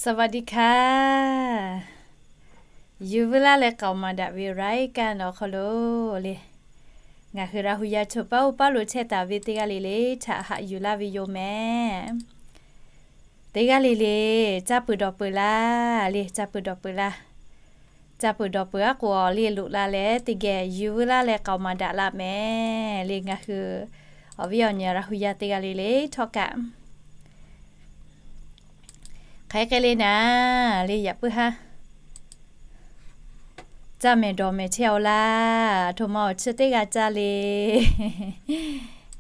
สวัสดีค่ะ Yuˬ veu laˇ leh k'aoˍ maˍ daꞈ ve รายการ awˬ hk'aw lo le, ngaˬ hui Laˇ hu yaˇ choˬ paˉ oˇ paˉ lo chehˇ taˍ ve teˇ g'aˇ le le htaꞈ haꞈ yuˬ laˇ ve yoˬ mehˍ. Teˇ g'aˇ le le caˇ peuˬ dawˬ peuˬ laˇ le, caˇ peuˬ dawˬ peuˬ laˇ. Caˇ peuˬ dawˬ peuˬ aˉ k'o awˬ le loꞈ la leh teˇ geh yuˬ veu laˇ leh k'aoˍ maˍ daꞈ laˇ mehˍ le. Ngaˬ hui awˬ viˉ awˬ nyi Laˇ hu yaˇ teˇ g'aˇ le le htawˇ kaꞈ hk'aˬ hk'e le naˍ le, yaꞈ puiˉ haˉ caˇ mehˍ dawˬ mehˍ chehˇ-aw laˇ. Aˬ htoꞈ ma awˬ chi teˇ g'aˇ caˇ le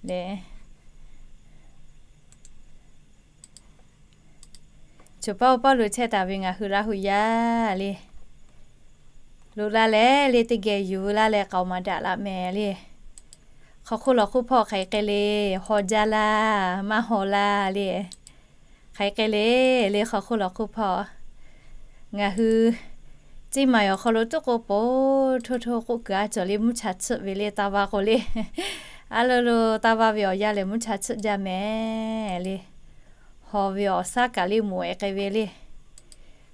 le. Choˬ paˉ oˇ paˉ lo chehˇ taˍ ve ngaˬ hui Laˇ hu yaˇ le, loꞈ la leh le teˇ geh yuˬ veu laˇ leh k'aoˍ maˍ daꞈ laˇ mehˍ le. Hk'aw hk'oˆ lawˬ hk'oˆ hpawˇ hk'aˬ hk'e le, haw jaˇ laˇ, maˇ haw laˇ le. Hk'aˬ hk'e le le hk'aw hk'oˆ lawˬ hk'oˆ hpawˇ ngaˬ hui Ceˇ maˍ awˬ hk'aw lo tuˉ k'o po hto hto k'oˆ kuiˬ a cawˬ le, mvuhˇ cha tsuhˆ ve le, taˇ vaˇ k'o le. A lo lo taˇ vaˇ ve awˬ yanˇ lehˬ mvuhˇ cha tsuhˆ jaˇ mehˍ le. Haw ve awˬ shaˉ kaꞈ le moˍ e k'ai ve le.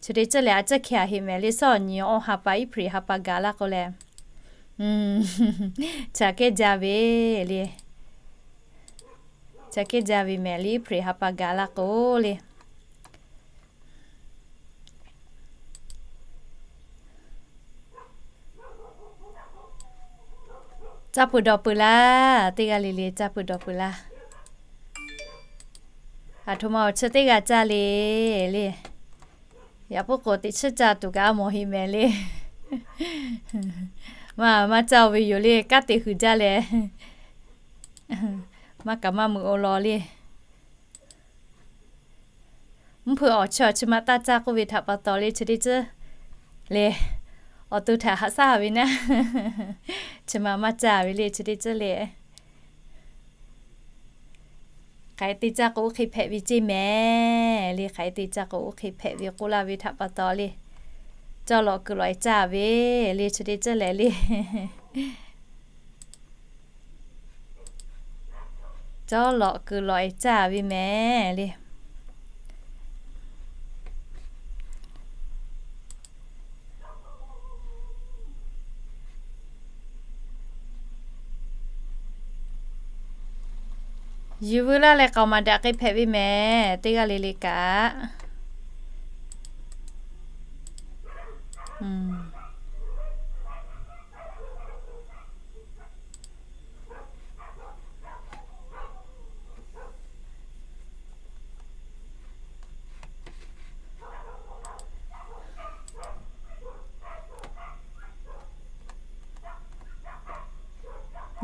Chi teˇ ceuˬ lehˬ a ciˉ hkeh a heꞈ mehˍ le, suhˉ awˬ nyi awˬ ha pa iˉ hpreꞈ ha pa gaˬ laˇ k'o lehˬ, cha kehˉ jaˇ ve le. Cha kehˉ jaˇ ve mehˍ le, iˉ hpreꞈ ha pa gaˬ laˇ k'o le. Caˇ peuˬ dawˬ peuˬ laˇ, teˇ g'aˇ le le caˇ peuˬ dawˬ peuˬ laˇ. Aˬ htoꞈ ma awˬ chi teˇ g'aˇ caˇ le le. Yaꞈ puiˉ k'o teꞈ chiˉ caˇ tuˬ kaꞈ a mawˬ heꞈ mehˍ le. Maˇ maˇ caˇ-o ve yoˬ le, kanˉ te huiˬ jaˇ leh maˇ kaꞈ maˇ meuꞈ-o law le. Mvuhˇ hpeuꞈ awˬ chi awˬ chi ma taˇ caˇ k'oˆ ve htaꞈ pa taw le, chi teˇ ceuˬ le awˬ to htaꞈ haꞈ shaˉ ve naˉ, chi ma maˇ caˇ ve le, chi teˇ ceuˬ le. Hk'aˬ hk'e te caˇ k'o oˇ hk'e hpehꞈ ve ceˇ mehˍ le, hk'aˬ hk'e te caˇ k'o oˇ hk'e hpehꞈ ve k'oˆ laˇ ve htaꞈ pa taw le, cawˇ lawꞈ kuiˬ lawꞈ e caˇ ve le, chi teˇ ceuˬ lehˬ le. Cawˇ lawꞈ kuiˬ lawꞈ e caˇ ve mehˍ le. Yuˬ veu laˇ leh k'aoˍ maˍ daꞈ k'ai hpehꞈ ve mehˍ, teˇ g'aˇ le le kaꞈ.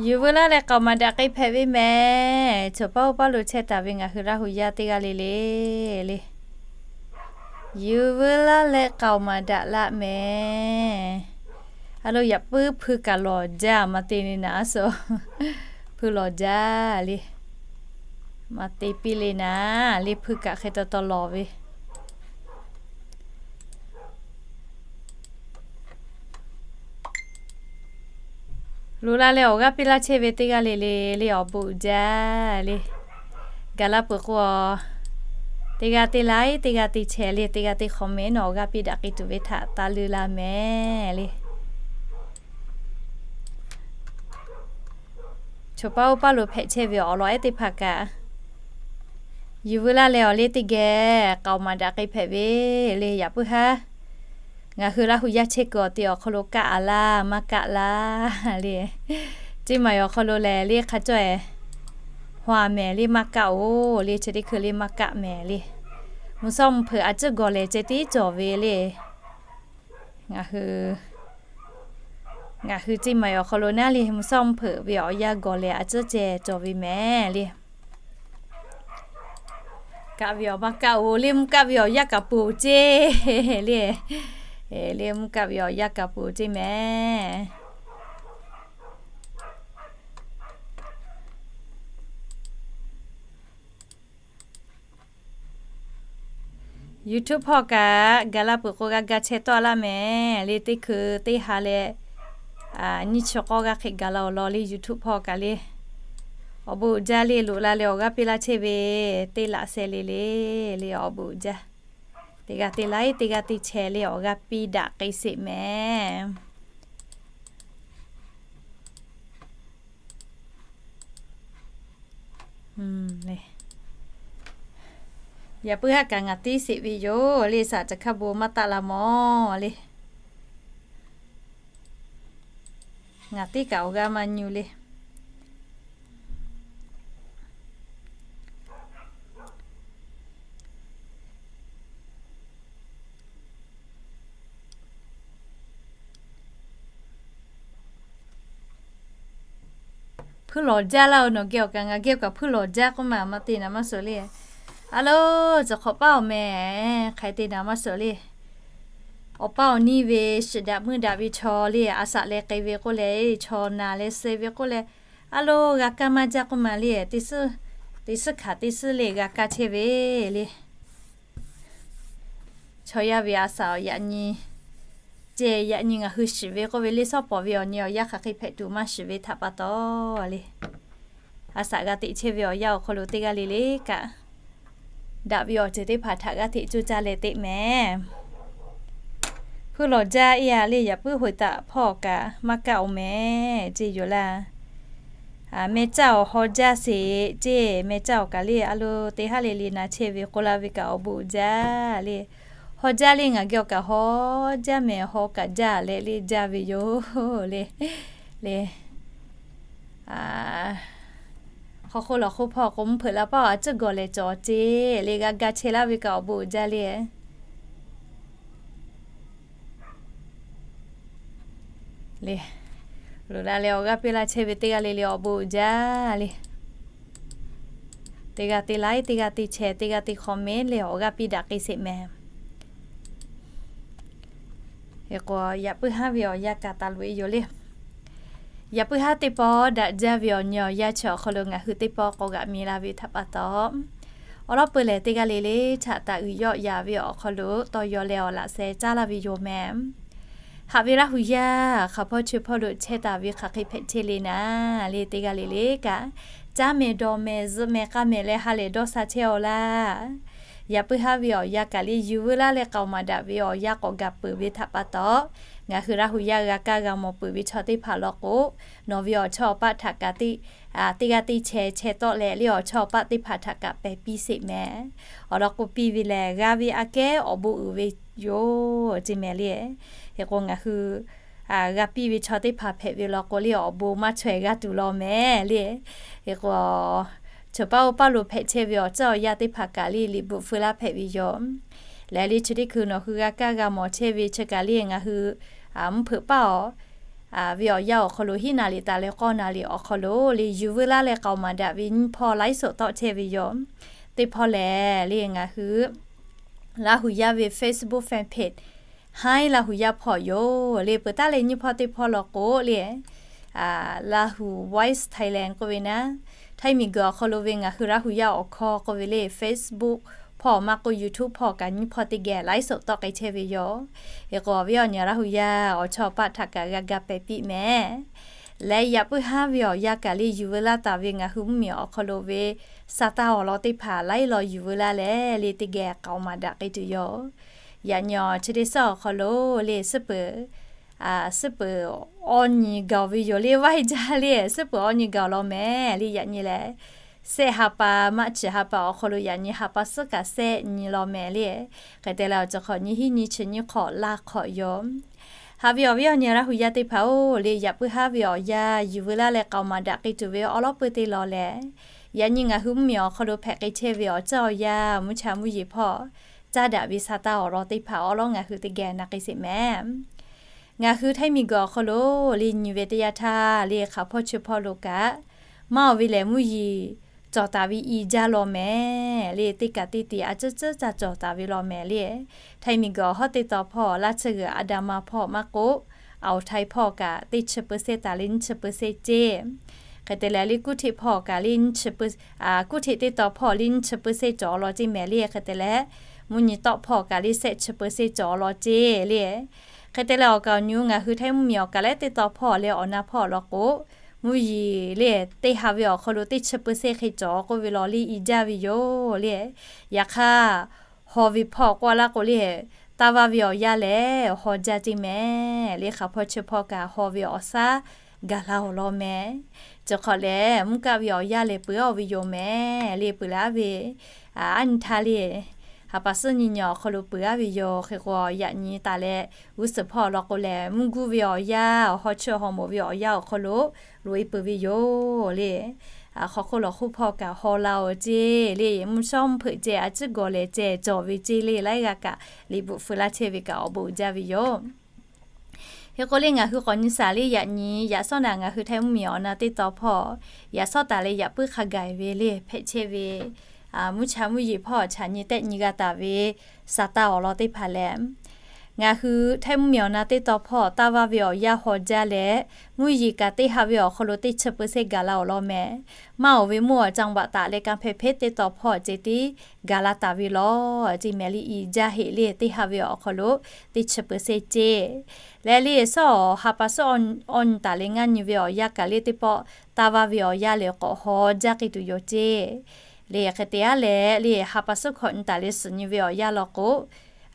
Yuˬ veu laˇ leh k'aoˍ maˍ daꞈ k'ai hpehꞈ ve mehˍ. Choˬ paˉ oˇ paˉ lo chehˇ taˍ ve ngaˬ hui Laˇ hu yaˇ teˇ g'aˇ le le le, yuˬ veu laˇ leh k'aoˍ maˍ daꞈ laˇ mehˍ. A lo yaꞈ puiˉ hpuiˇ kaꞈ lawˬ jaˇ, maˇ te le naˍ a suhˍ, hpuiˇ lawˬ jaˇ le. Maˇ te piˇ le naˍ le, hpuiˇ kaꞈ hk'e taw taw lawˬ ve. Loꞈ la leh awˬ g'aˇ piˇ laˇ chehˇ ve teˇ g'aˇ le le le, awˬ bon uiˍ jaˇ le. Gaˬ la peuˬ k'o, teˇ g'aˇ teˇ like, teˇ g'aˇ teˇ share le, teˇ g'aˇ teˇ comment nawˬ awˬ g'aˇ piˇ daꞈ k'ai tuˬ ve htaꞈ taˇ leuˇ laˇ mehˍ le. Choˬ paˉ oˇ paˉ lo hpehꞈ chehˇ ve awˬ lawn ehˉ teˇ hpaˍ kaꞈ, yuˬ veu laˇ leh awˬ le teˇ geh k'aoˍ maˍ daꞈ k'ai hpehꞈ ve le. Yaꞈ puiˉ haˉ ngaˬ hui Laˇ hu yaˇ chehˇ kuiˬ awˬ te awˬ hk'aw lo kaˆ a laˇ, maˇ kaˆ laˇ le. Ceˇ maˍ awˬ hk'aw lo lehˬ le hk'a cawˇ e hawˬ a mehˍ le, maˇ kaˆ-oˬ le, chi teˇ hkui le maˇ kaˆ mehˍ le. Mvuhˇ shawˉ mvuhˇ hpeuꞈ a ciˉ gawˬ lehˬ ceh tiˉ cawˬ ve le. Ngaˬ hui ngaˬ hui Ceˇ maˍ awˬ hk'aw lo naˉ le, mvuhˇ shawˉ mvuhˇ hpeuꞈ ve awˬ yanˇ gawˬ lehˬ a ciˉ ceh cawˬ ve mehˍ le. Kaˆ ve awˬ maˇ kaˆ-oˬ le, mvuhˇ kaˆ ve awˬ yaˇ kaꞈ ponˬ ceˇ le. Le mvuhˇ kaˆ ve awˬ yaˇ kaꞈ ponˬ ceˇ mehˍ. YouTube hpawˇ kaꞈ gaˬ la peuˬ k'o g'a ga chehˇ tawˆ laˇ mehˍ le. Teˇ hkui teˇ ha leh nyiˇ chi k'awˇ g'aˇ hk'e gaˬ la awˬ lawn le. YouTube hpawˇ kaꞈ le awˬ bon uiˍ jaˇ le. Loꞈ la leh awˬ g'aˇ piˇ laˇ chehˇ ve teˇ laꞈ sheh le le le awˬ bon uiˍ jaˇ. Teˇ g'aˇ teˇ laiˉ, teˇ g'aˇ teˇ chehˇ le awˬ g'aˇ piˇ daꞈ k'ai sheˍ mehˍ. Yaꞈ puiˉ haˉ kaꞈ ngaˬ tiˉ sheˍ ve yoˬ le, shaˍ caˬ hkaˇ bon maˇ taˆ la mawˬ le. Ngaˬ tiˉ kaꞈ awˬ g'aˇ maˇ nyi le. Hpuiˇ lawˬ jaˇ laˇ-oˬ, nawˬ geh awˬ kaꞈ ngaˬ geh awˬ kaꞈ hpuiˇ lawˬ jaˇ k'oˆ ma, maˇ te naˍ maˇ suhˍ le. A lo, tcuh hk'awꞈ paˉ awˬ meh, hk'aˬ hk'e te naˍ maˇ suhˍ le. Awˬ paˇ awˬ niˇ ve shiˍ daꞈ meuˇ daꞈ ve chaw le, a shaꞈ leh k'ai ve k'oˆ leh, chaw naˬ leh suh ve k'oˆ leh, a lo, g'a kaˇ maˇ jaˇ k'oˆ ma le. Teˇ suhˉ hkanˍ teˇ suhˉ le g'a kaˇ chehˇ ve le. Chaw yaˇ ve a shaꞈ awˬ yaꞈ nyi, ceh yaꞈ nyi ngaˬ hui shiˍ ve k'oˆ ve le, shawˉ pawˍ ve awˬ nyi awˬ yanˇ hk'aˬ hk'e hpehꞈ tuˬ maˇ shiˍ ve htaꞈ pa taw le, a shaꞈ g'a teꞈ chehˇ ve awˬ yanˇ awˬ hk'aw lo teˇ g'aˇ le le kaꞈ, daꞈ ve awˬ ceuˬ teˇ hpaˍ htaꞈ g'aˇ hteꞈ coˇ caˇ leh teˇ meh. Hpuiˇ lawˬ jaˇ iˉ a le, yaꞈ puiˉ hoꞈ taˍ hpawˇ kaꞈ maˇ kaˇ awˬ meh ceˇ yoˬ laˇ. Meh caˇ awˬ haw jaˇ sheˍ ceˇ, meh caˇ awˬ kaꞈ le a lo teˇ haˉ le le na chehˇ ve k'oˆ laˇ ve kaꞈ awˬ bon uiˍ jaˇ le. Haw jaˇ le, ngaˬ geh awˬ kaꞈ haw jaˇ meh, haw kaꞈ jaˇ leh le jaˇ ve yoˬ le. Le hk'aw hk'oˆ lawˬ hk'oˆ hpawˇ k'o mvuhˇ hpeuꞈ la paˇ a cuˉ gawˬ lehˬ cawˬ ceˇ le, g'a ga chehˇ laˇ ve kaꞈ awˬ bon uiˍ jaˇ le. Le, loꞈ la leh awˬ g'aˇ piˇ laˇ chehˇ ve teˇ g'aˇ le le awˬ bon uiˍ jaˇ le. Teˇ g'aˇ teˇ laiˉ, teˇ g'aˇ teˇ chehˇ, teˇ g'aˇ teˇ hk'awꞈ meh leh awˬ g'aˇ piˇ daꞈ k'ai sheˍ mehˍ. Hk'e k'o, yaꞈ puiˉ haˉ ve awˬ yanˇ kaꞈ taˍ loꞈ e yoˬ le. Yaꞈ puiˉ haˉ teˇ pawˆ daꞈ jaˇ ve awˬ nyi awˬ yanˇ chi awˬ hk'aw lo ngaˬ hui teˇ pawˆ k'awꞈ g'aꞈ mi la ve htaꞈ pa taw, awˬ lawn peuˬ lehˬ teˇ g'aˇ le le htaꞈ taˍ uiˍ yawˆ yaˍ ve awˬ hk'aw lo tawˇ yaw leh awˬ laꞈ sheh caˉ laˇ ve yoˬ mehˍ. Haꞈ ve Laˇ hu yaˇ hk'aˬ hpawˇ chi hpawˇ lo chehˇ taˍ ve hk'aˬ hk'e hpehꞈ chehˇ le naˍ le, teˇ g'aˇ le le kaꞈ, caˉ meh dawˇ meh zuhˆ meh k'aˇ meh leh ha lehˬ dawˇ sha chehˇ-aw laˇ. Yaꞈ puiˉ haˉ ve awˬ yanˇ kaꞈ le yuˬ veu laˇ leh k'aoˍ maˍ daꞈ ve awˬ yanˇ k'awꞈ gaˬ peuˬ ve htaꞈ pa taw, ngaˬ hui Laˇ hu yaˇ g'a kaˇ g'a mawˬ peuˬ ve chaw teˇ hpaˍ law k'o, nawˬ ve awˬ chawˇ awˬ paˆ htaꞈ kaꞈ teˇ g'aˇ teˇ chehˇ chehˇ tawˆ leh le awˬ chawˇ awˬ paˆ teˇ hpaˍ htaꞈ kaꞈ pehˬ piˇ sheˍ mehˍ. Awˬ lawn k'o piˇ ve lehˬ g'a ve aꞈ kehˉ awˬ bon uiˍ ve yoˬ ceˇ mehˍ le. Hk'e k'o ngaˬ hui g'a piˇ ve chaw teˇ hpaˍ hpehꞈ ve law k'o le awˬ bon maˇ chaweh g'a tuˬ law mehˍ le. Hk'e k'o, chaw paˇ oˇ paˇ lo hpehꞈ chehˇ ve awˬ ceuˬ awˬ yanˇ teˇ hpaˍ kaꞈ le liꞈ bvuhꞈ feu laˇ hpehꞈ ve yoˬ. Lehˬ le chi teˇ hkui nawˬ hui g'a kaˇ g'a mawˬ chehˇ ve chi kaꞈ le ngaˬ hui mvuhˇ hpeuꞈ paˇ-oˬ ve awˬ yanˇ awˬ hk'aw lo hiˉ naˍ liꞈ taˍ leh k'awˇ naˍ liꞈ awˬ hk'aw lo le yuˬ veu laˇ leh k'aoˍ maˍ daꞈ ve nyiˇ hpawˇ laiˉ soꞈ tawˆ chehˇ ve yoˬ. Teˇ hpawˇ lehˬ le ngaˬ hui Laˇ hu yaˇ ve Facebook fan page Hi Laˇ hu yaˇ hpawˇ yoˬ le. Peuˬ taˉ leh nyiˇ hpawˇ teˇ hpawˇ law k'o le Laˇ hu Voice Thailand k'oˆ ve naˉ, Htaiˇ miˬ guiˬ awˬ hk'aw lo ve ngaˬ hui Laˇ hu yaˇ awˬ hkawˇ k'oˆ ve le Facebook hpawˇ maˇ k'oˆ YouTube hpawˇ kaꞈ nyiˇ hpawˇ teˇ geh laiˉ soꞈ tawˆ k'ai chehˇ ve yoˬ. Hk'e k'o awˬ viˉ awˬ nyi Laˇ hu yaˇ awˬ chawˇ awˬ paˆ htaꞈ kaꞈ g'a ga pehˬ piˇ mehˍ. Leh yaꞈ puiˉ haˉ ve awˬ yanˇ kaꞈ le yuˬ veu laˇ taˍ ve ngaˬ hui mvuhˇ miˬ awˬ hk'aw lo ve sa taˇ awˬ lawn teˇ hpaˍ laiˉ law yuˬ veu laˇ leh le teˇ geh k'aoˍ maˍ daꞈ k'ai tuˬ yoˬ. Yaꞈ nyi awˬ chi teˇ suhˉ awˬ hk'aw lo le suhˉ peuˬ suhˉ peuˬ awˇ nyi gaˬ ve yoˬ le, vaiˇ jaˇ le suhˉ peuˬ awˇ nyi gaˬ law mehˍ le. Yaꞈ nyi lehˬ, sehˆ ha pa maˇ chi ha pa awˬ hk'aw lo yaꞈ nyi ha pa suhˉ kaꞈ sehˆ nyi law mehˍ le. Hk'e te leh awˬ ceuˬ hk'awꞈ nyi hiˉ nyi chi nyi hk'awꞈ laˇ hk'awꞈ yoˬ. Haꞈ ve awˬ viˉ awˬ nyi Laˇ hu yaˇ teˇ hpaˍ-oˬ le, yaꞈ puiˉ haˉ ve awˬ yanˇ yuˬ veu laˇ leh k'aoˍ maˍ daꞈ k'ai tuˬ ve awˉ lawˉ peuˬ teˇ law lehˬ, yaꞈ nyi ngaˬ hui mvuhˇ miˬ awˬ hk'aw lo hpehꞈ k'ai chehˇ ve awˬ ceuˬ awˬ yanˇ mvuhˇ cha mvuhˇ yeˬ hpawˇ caˇ daꞈ ve sa taˇ awˬ lawn teˇ hpaˍ awˉ lawˉ ngaˬ hui teˇ geh na k'ai sheˍ mehˍ. Ngaˬ hui Htaiˇ miˬ guiˬ awˬ hk'aw lo le nyi ve teˇ yanˇ htaˇ le hk'aˬ hpawˇ chi hpawˇ lo kaꞈ, maˇ oˬ ve lehˬ mvuhˇ yeˬ cawˬ taˍ ve i jaˇ law mehˍ le. Teˇ kaꞈ teˇ tiꞈ a ciˉ ciˉ ca cawˬ taˍ ve law mehˍ le. Htaiˇ miˬ guiˬ awˬ hawˉ teˇ taw hpawˇ Laˇ tsuhˇ g'uiˬ a da ma hpawˇ maˇ k'oˆ, awˬ Htaiˇ hpawˇ kaꞈ teˇ chi peuˬ sehˆ taˍ le nyiˇ chi peuˬ sehˆ ceˇ. Hk'e te leh le kuˇ hteˆ hpawˇ kaꞈ le nyiˇ chi peuˬ, kuˇ hteˆ teˇ taw hpawˇ le nyiˇ chi peuˬ sehˆ cawˬ law ceˇ mehˍ le. Hk'e te leh mvuhˇ nyi tawˆ hpawˇ kaꞈ le sehˆ chi peuˬ sehˆ cawˬ law ceˇ le. Hk'e te leh awˬ kaˍ awˬ nyi ngaˬ hui Htaiˇ mvuhˇ miˬ awˬ kaˍ leh teˇ taw hpawˇ leh awˬ na hpawˇ law k'o, mvuhˇ yeˬ le teˇ ha ve awˬ hk'aw lo teˇ chi peuˬ sehˆ hk'e cawˬ k'oˆ ve law le i jaˇ ve yoˬ le. Yaꞈ hk'aˇ haw ve hpawˇ k'oˆ laˇ k'o le, taˇ vaˇ ve awˬ yanˇ lehˬ haw jaˇ teˇ mehˍ le. Hk'aˬ hpawˇ chi hpawˇ kaꞈ haw ve awˬ shaˉ gaˬ la awˬ lawn mehˍ. Chi hk'awꞈ lehˬ mvuhˇ kaˆ ve awˬ yanˇ lehˬ peuˬ aˉ ve yoˬ mehˍ le. Peuˬ laˇ ve aˉ nyi htaˇ le, ha pa suhˉ nyi nyi awˬ hk'aw lo peuˬ aˉ ve yoˬ. Hk'e k'o yaꞈ nyi taˍ leh g'uˇ suhˍ hpawˇ awˬ lawn k'o lehˬ, mvuhˇ guˇ ve awˬ yanˇ, awˬ haw cheuˇ haw moˍ ve awˬ yanˇ awˬ hk'aw lo loꞈ e peuˬ ve yoˬ le. Hk'aw hk'oˆ lawˬ hk'oˆ hpawˇ kaꞈ haw la oˬ ceˇ le. Mvuhˇ shawˉ mvuhˇ hpeuꞈ ceh a ciˉ gawˬ lehˬ ceh cawˬ ve ceˇ le. Laiˉ g'aˇ kaꞈ liꞈ bvuhꞈ feu laˇ chehˇ ve kaꞈ awˬ bon jaˇ ve yoˬ. Hk'e k'o le ngaˬ hui k'awꞈ nyi shaˍ le yaꞈ nyi yaꞈ shawˉ naˍ ngaˬ hui Htaiˇ mvuhˇmiˬ awˬ na teˇ tawn hpawˇ, yaꞈ shawˉ taˍ leh yaꞈ puiˉ hk'a gaˬ ve le hpehꞈ chehˇ ve mvuhˇ cha mvuhˇ yeˬ hpawˇ chaꞈ nyi tehˆ nyi g'a taˍ ve sa taˇ awˬ lawn teˇ hpaˍ lehˬ, ngaˬ hui Htaiˇ mvuhˇmiˬ awˬ na teˇ tawn hpawˇ taˇ vaˇ ve awˬ yanˇ haw jaˇ leh, mvuhˇ yeˬ kaꞈ teˇ ha ve awˬ hk'aw lo teˇ chi peu se gaˬ la awˬ lawn mehˍ. Maˇ oˬ ve mvuhˇ awˬ จังหวัด taˍ leh กำแพงเพชร teˇ tawn hpawˇ ceh tiˉ gaˬ la taˍ ve lawˬ ceˇ mehˍ le. I jaˇ heˆ le teˇ ha ve awˬ hk'aw lo teˇ chi peu se ceˇ. Leh le shawˉ awˬ ha pa suhˉ awˬ nyi taˍ leh ngaˇ nyi ve awˬ yanˇ kaꞈ le teˇ pawˆ taˇ vaˇ ve awˬ yanˇ lehˬ k'awꞈ haw jaˇ k'ai tuˬ yoˬ ceˇ. Le hk'e te aˉ leh le ha pa suhˉ hkawꞈ nyi taˍ leh suhˍ nyi ve awˬ yanˇ law k'o,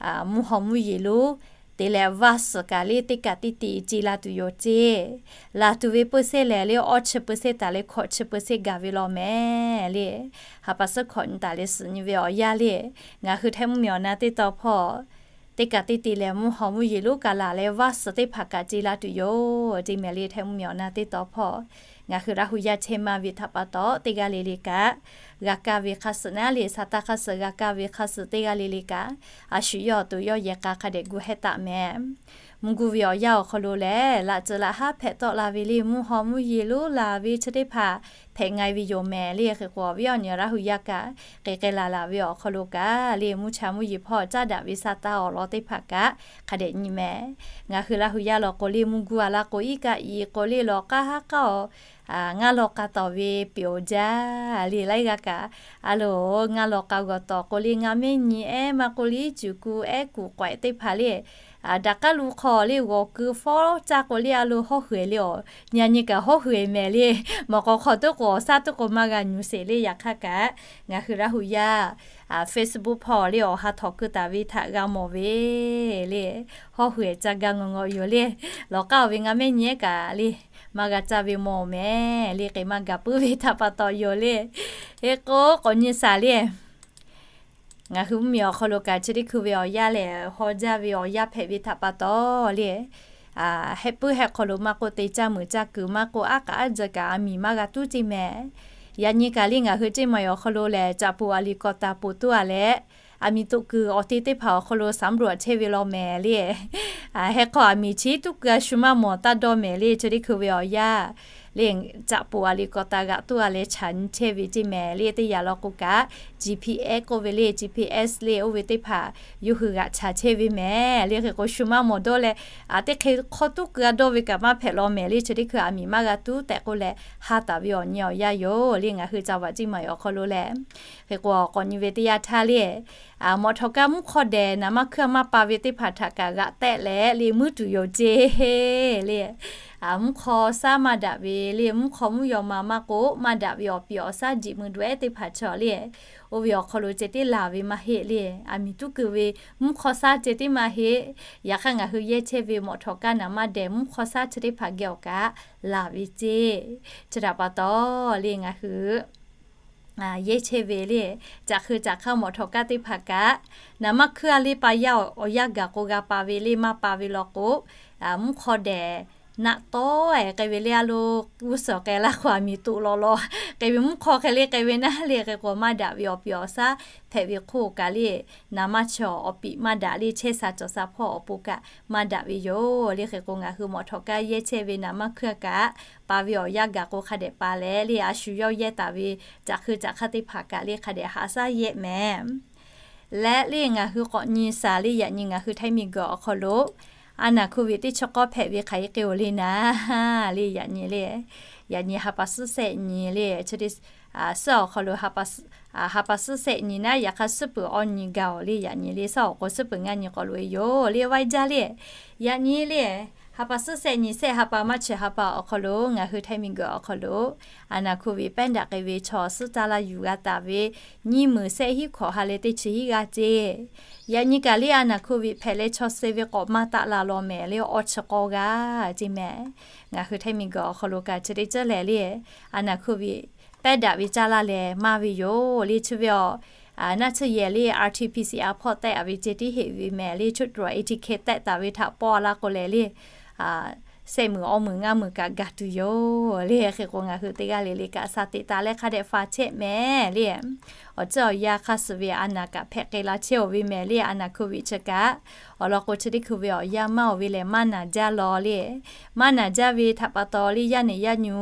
mvuhˇ haw mvuhˇ yeˬ lonˉ te leh vaˇ suhˍ kaꞈ le teˇ kaꞈ teˇ te ce la tuˬ yoˬ ceˇ. Laˬ tuˬ ve peu se lehˬ le awˇ chi peu se taˍ leh hkawꞈ chi peu se gaˬ ve law mehˍ le. Ha pa suhˉ hkawꞈ nyi taˍ leh suhˍ nyi ve awˬ yanˇ le, ngaˬ hui Htaiˇ mvuhˇmiˬ awˬ na teˇ tawn hpawˇ teˇ kaꞈ teˇ te lehˬ mvuhˇ haw mvuhˇ yeˬ lonˉ kaꞈ laˬ leh vaˇ suhˍ teˇ hpaˍ kaꞈ ce la tuˬ yoˬ ceˇ mehˍ le. Htaiˇ mvuhˇmiˬ awˬ na teˇ tawn hpawˇ ngaˬ hui Laˇ hu yaˇ chehˇ maˇ ve htaꞈ pa taw teˇ g'aˇ le le kaꞈ g'a kaˇ ve hk'a suhˍ naˉ le, sa taˇ hk'a suhˍ g'a kaˇ ve hk'a suhˍ teˇ g'aˇ le le kaꞈ a shu yawˇ awˬ to yawˇ yehˬ k'a hk'a dehꞈ gu hehˉ taˍ mehˍ. Mvuhˇ guˇ ve awˬ yanˇ awˬ hk'aw lo lehˬ laꞈ tcuh laꞈ haˉ hpehꞈ tawˆ la ve le mvuhˇ haw mvuhˇ yeˬ lonˉ laˬ ve chi teˇ hpaˍ hpehꞈ nga e ve yoˬ mehˍ le. Hk'e k'o awˬ viˉ awˬ nyi Laˇ hu yaˇ kaꞈ k'ai k'ai laˬ laˬ ve awˬ hk'aw lo kaꞈ le mvuhˇ cha mvuhˇ yeˬ hpawˇ caˉ daꞈ ve sa taˇ awˬ lawn teˇ hpaˍ kaꞈ hk'a dehꞈ nyi mehˍ. Ngaˬ hui Laˇ hu yaˇ law k'o le mvuhˇ guˇ a laˇ k'o iˉ kaˆ i k'o le lawˬ k'aˉ haˉ k'aˉ awˬ ngaˇ law k'a tawˍ ve peꞈ awˬ jaˇ le. Laiˉ g'aˇ kaꞈ a loˍ ngaˇ law k'a g'awˬ tawˍ k'o le ngaˇ mehˉ nyi ehˉ maˇ k'oˆ le cuˬ ku ehˉ kuˬ k'awehꞈ teˇ hpaˍ le daꞈ k'aˉ lu hk'aw le g'awˬ keu fawˉ caˇ k'o le a loˍ hawˉ hui e le awˬ nyi a nyi kaꞈ hawˉ hui e mehˍ le. Mawˬ k'awꞈ hk'aw tuˉ k'o awˬ shaˉ tuˉ k'o maˇ g'a nyuˬ sheˍ le. Yaꞈ hk'aˇ kaꞈ ngaˬ hui Laˇ hu yaˇ Facebook hpawˇ le awˬ ha htawnˍ keu taˍ ve htaꞈ g'a mawˬ ve le hawˉ hui e ca ga ngawˬ ngawˬ yoˬ le. Lawˬ k'aˉ awˬ ve ngaˇ mehˉ nyi ehˉ kaꞈ le maˇ g'a caˇ ve mawˬ mehˍ le. K'ai maˇ gaˬ puiˉ ve htaꞈ pa taw yoˬ le. Hk'e k'o k'awꞈ nyi shaˍ le ngaˬ hui mvuhˇmiˬ awˬ hk'aw lo kaꞈ chi teˇ hkui ve awˬ yanˇ lehˬ haw jaˇ ve awˬ yanˇ hpehꞈ ve htaꞈ pa taw le hehˆ puiˉ hehˆ hk'aw lo maˇ k'oˆ te caˇ muiˬ caˇ kuiˬ maˇ k'oˆ aˉ k'aˉ aˉ jeh kaꞈ a miˬ maˇ g'a tuˉ ceˇ mehˍ. Yaꞈ nyi kaꞈ le ngaˬ hui ceˇ maˬ awˬ hk'aw lo lehˬ caꞈ poˍ a liꞈ k'awꞈ taˍ poˍ tuˉ a leh a miˬ toꞈ kuiˬ awˬ te teˇ hpaˍ awˬ hk'aw lo สำรวจ chehˇ ve law mehˍ le. Heh hk'aw a miˬ chi tuˉ keu a shu maˇ mawˬ taˇ dawˇ mehˍ le. Chi teˇ hkui ve awˬ yanˇ le caꞈ poˍ a liꞈ k'awꞈ taˍ g'aꞈ tuˉ a leh chaꞈ nyi chehˇ ve ceˇ mehˍ le. Teˇ yanˇ law k'o kaꞈ GPS k'oˆ ve le GPS le oˇ ve teˇ hpaˍ yawˇ hui g'aꞈ chaꞈ chehˇ ve mehˍ le. Hk'e k'o shu maˇ mawˬ dawˇ leh a teˇ hk'e hk'aw tuˉ keu a dawˇ ve kaꞈ maˇ hpehꞈ law mehˍ le. Chi teˇ hkui a miˬ maˇ g'a tuˉ tehꞈ k'oˆ leh ha taˍ ve awˬ nyi awˬ yanˇ yoˬ le. Ngaˬ hui caˇ vaꞈ ceˇ maˬ awˬ hk'aw lo lehˬ hk'e k'o k'awꞈ nyi ve teˇ yanˇ htaˇ le mawꞈ htawꞈ kaˇ mvuhˇ hk'aw dehꞈ naˍ manˇ hkuiˇ a maˇ pa ve teˇ hpaˍ htaꞈ kaꞈ g'aꞈ tehˆ leh le muiˉ tuˬ yoˬ ceˇ le. Mvuhˇ hk'aw shaˉ maˇ daꞈ ve le mvuhˇ hk'aw mvuhˇ yaw ma maˇ k'oˆ maˇ daꞈ ve awˬ piˍ awˬ shaˉ jiꞈ mui dawehˉ teˇ hpaˍ chaw le oˇ ve awˬ hk'aw lo ceh tiˉ laˬ ve maˇ heˆ le. A miˬ tuˉ keu ve mvuhˇ hk'aw shaˉ ceh tiˉ maˇ heˆ. Yaꞈ hk'aˇ ngaˬ hui yehˇ chehˇ ve mawꞈ htawꞈ kaˇ naˍ manˇ dehꞈ mvuhˇ hk'aw shaˉ chi teˇ hpaˍ geh awˬ kaꞈ laˬ ve ceˇ. Chi htaꞈ pa taw le ngaˬ hui yehˇ chehˇ ve le caꞈ hk'eu caꞈ hk'aˇ mawꞈ htawꞈ kaˇ teˇ hpaˍ kaꞈ naˍ manˇ hkuiˇ a le pa yaˇ awˬ yanˇ gaˬ k'o g'a pa ve le maˇ pa ve law k'o mvuhˇ hk'aw dehꞈ naˆ tawˉ e k'ai ve le a lo g'uˇ suhˍ k'ai laˇ k'o a miˬ toꞈ law law k'ai ve mvuhˇ hk'aw hk'e le k'ai ve naˉ le hk'e k'o maˇ daꞈ ve awˬ piˍ awˬ shaˉ hpehꞈ ve hk'oˆ kaꞈ le naˍ manˇ chi awˬ piˍ maˇ daꞈ le chehˇ sha cawˬ sha hpawˇ awˬ pon kaꞈ maˇ daꞈ ve yoˬ le. Hk'e k'o ngaˬ hui mawꞈ htawꞈ kaˇ yehˇ chehˇ ve naˍ manˇ hkuiˇ a kaꞈ pa ve awˬ yanˇ gaˬ k'o hk'a dehꞈ pa leh le a shu yawˇ yehˇ taˍ ve caꞈ hk'eu caꞈ hk'aˇ teˇ hpaˍ kaꞈ le hk'a dehꞈ haꞈ shaˉ yehˇ mehˍ. Leh le ngaˬ hui k'awꞈ nyi shaˍ le yaꞈ nyi ngaˬ hui Htaiˇ miˬguiˬ awˬ hk'aw lo a naˍ hk'oˆ ve teˇ chi k'awˇ hpehꞈ ve hk'aˬ hk'e k'ai oˬ le naˉ le yaꞈ nyi le yaꞈ nyi ha pa suhˉ shehˆ nyi le chi te suhˉ awˬ hk'aw lo ha pa suhˉ shehˆ nyi naˉ yaꞈ hk'aˇ suhˉ peuˬ awˬ nyi gaˬ oˬ le yaꞈ nyi le shaˉ awˬ k'o suhˉ peuˬ ngaˇ nyi k'awꞈ loꞈ e yoˬ le vaiˇ jaˇ le yaꞈ nyi le Ha pa suhˉ shehˆ nyi shehˆ ha pa maˇ chi ha pa awˬ hk'aw lo ngaˬ hui Htaiˇ miˬguiˬ awˬ hk'aw lo a naˬ hkoˍ viꞈ pehˉ daꞈ k'ai ve chaw suhˉ caˇ laˇ yuˬ g'a taˍ ve nyiˇ meunˍ shehˆ hiˉ hkawꞈ ha leh teˇ chi hiˉ g'aˇ ceˇ. Yaꞈ nyi kaꞈ le a naˬ hkoˍ viꞈ hpehꞈ leh chaw suh ve k'awꞈ maˇ taˆ la law mehˍ le awˇ chi k'awˇ g'aˇ ceˇ mehˍ. Ngaˬ hui Htaiˇ miˬguiˬ awˬ hk'aw lo kaꞈ chi teˇ ceuˬ lehˬ le a naˬ hkoˍ viꞈ pehˉ daꞈ ve caˇ laˇ lehˬ maˇ ve yoˬ le chi ve awˬ naˆ tsuhˇ yehˬ le R T P C R hpawˇ tehˆ a ve ceh tiˉ heˆ ve mehˍ le. Chuˇ tuˬ etiquette tehˆ taˍ ve htaꞈ pawˆ a laˇ k'o lehˬ le shehˆ meunˍ awˇ meunˍ ngaˇ meunˍ kaꞈ gaˬ tuˬ yoˬ le. Hk'e k'o ngaˬ hui teˇ g'aˇ le le kaꞈ shaˍ teꞈ taˍ leh hk'a dehꞈ fa chehˇ mehˍ le. Awˬ ceuˬ awˬ yanˇ hk'aˇ suh ve a naˬ kaꞈ hpehꞈ k'ai la chehˇ oˬ ve mehˍ le a naˬ hkoˍ viꞈ chi kaꞈ. Awˬ lawn k'o chi teˇ hkui ve awˬ yanˇ maˇ oˬ ve lehˬ maˇ naˬ jaˇ law le. Maˇ naˬ jaˇ ve htaꞈ pa taw le yaˇ nehˬ yaˇ nyu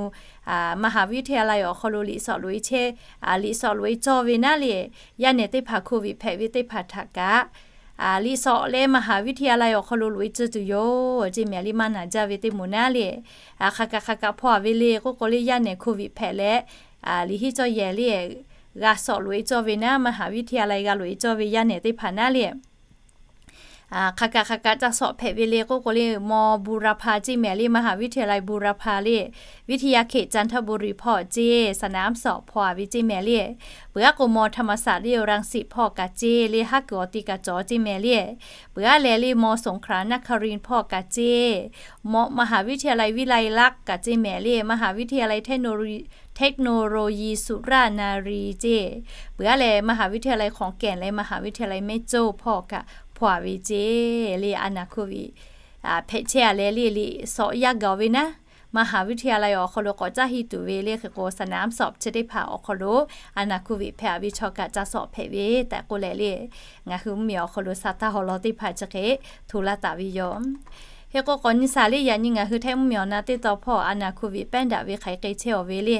maˍ haˍ viˉ hteˇ a la awˬ hk'aw lo liꞈ sawꞈ loꞈ e chehˇ, liꞈ sawꞈ loꞈ e cawˇ ve naˉ le. Yaˇ nehˬ teˇ hpaˍ hkoˍ viꞈ hpehꞈ ve teˇ hpaˍ htaꞈ kaꞈ liꞈ sawꞈ leh maˍ haˍ viˉ hteˇ a la awˬ hk'aw lo loꞈ e tcuh tuˬ yoˬ ceˇ mehˍ le. Maˇ naˬ jaˇ ve teˇ moˍ naˉ le. Hk'aˬ kaꞈ hk'aˬ kaꞈ hpaw a ve le k'oˆ k'o le yaˇ nehˬ hkoˍ viꞈ hpehꞈ leh liꞈ hiˉ cawˇ yehˬ le g'a sawꞈ loꞈ e cawˇ ve naˉ maˍ haˍ viˉ hteˇ a la g'a loꞈ e cawˇ ve yaˇ nehˬ teˇ hpaˍ naˉ le. Hk'aˬ kaꞈ hk'aˬ kaꞈ ca sawꞈ hpehꞈ ve le k'oˆ k'o le maw บูรพา ceˇ mehˍ le. Maˍ haˍ viˉ hteˇ a la บูรพา le วิทยาเขตจันทบุรี hpawˇ ceˇ สนามสอบ hpaw a ve ceˇ mehˍ le. Peuˬ aˉ k'o maw ธรรมศาสตร์ le รังสิต hpawˇ kaꞈ ceˇ le haˉ kuiˬ awˬ ti kaꞈ cawˬ ceˇ mehˍ le. Peuˬ aˉ leh le maw สงขลานครินทร์ hpawˇ kaꞈ ceˇ maw maˍ haˍ viˉ hteˇ a la วิไลลักษณ์ kaꞈ ceˇ mehˍ le. Maˍ haˍ viˉ hteˇ a la เทคโนโลยี เทคโนโลยีสุรานารี ceˇ. Peuˬ aˉ leh maˍ haˍ viˉ hteˇ a la ขอนแก่น leh maˍ haˍ viˉ hteˇ a la แม่โจ้ hpawˇ kaꞈ hpaw a ve ceˇ le. A naˬ hkoˍ viꞈ hpehꞈ chehˇ a leh le liꞈ sawꞈ yaˇ gaˬ ve naˉ maˍ haˍ viˉ hteˇ a la awˬ hk'aw lo k'awꞈ caˇ hiˇ tuˬ ve le. Hk'e k'o สนามสอบ chi teˇ hpaˍ awˬ hk'aw lo a naˬ hkoˍ viꞈ hpehꞈ a ve chaw kaꞈ ca sawꞈ hpehꞈ ve tehꞈ k'oˆ leh le ngaˬ hui mvuhˇmiˬ awˬ hk'aw lo sa taˇ haw law teˇ hpaˍ chi hk'e hto laˇ taˍ ve yoˬ. Hk'e k'o k'awꞈ nyi shaˍ le yaꞈ nyi ngaˬ hui Htaiˇ mvuhˇmiˬ awˬ na teˇ taw hpawˇ a naˬ hkoˍ viꞈ pehˉ daꞈ ve hk'aˬ hk'e chehˇ awˬ ve le.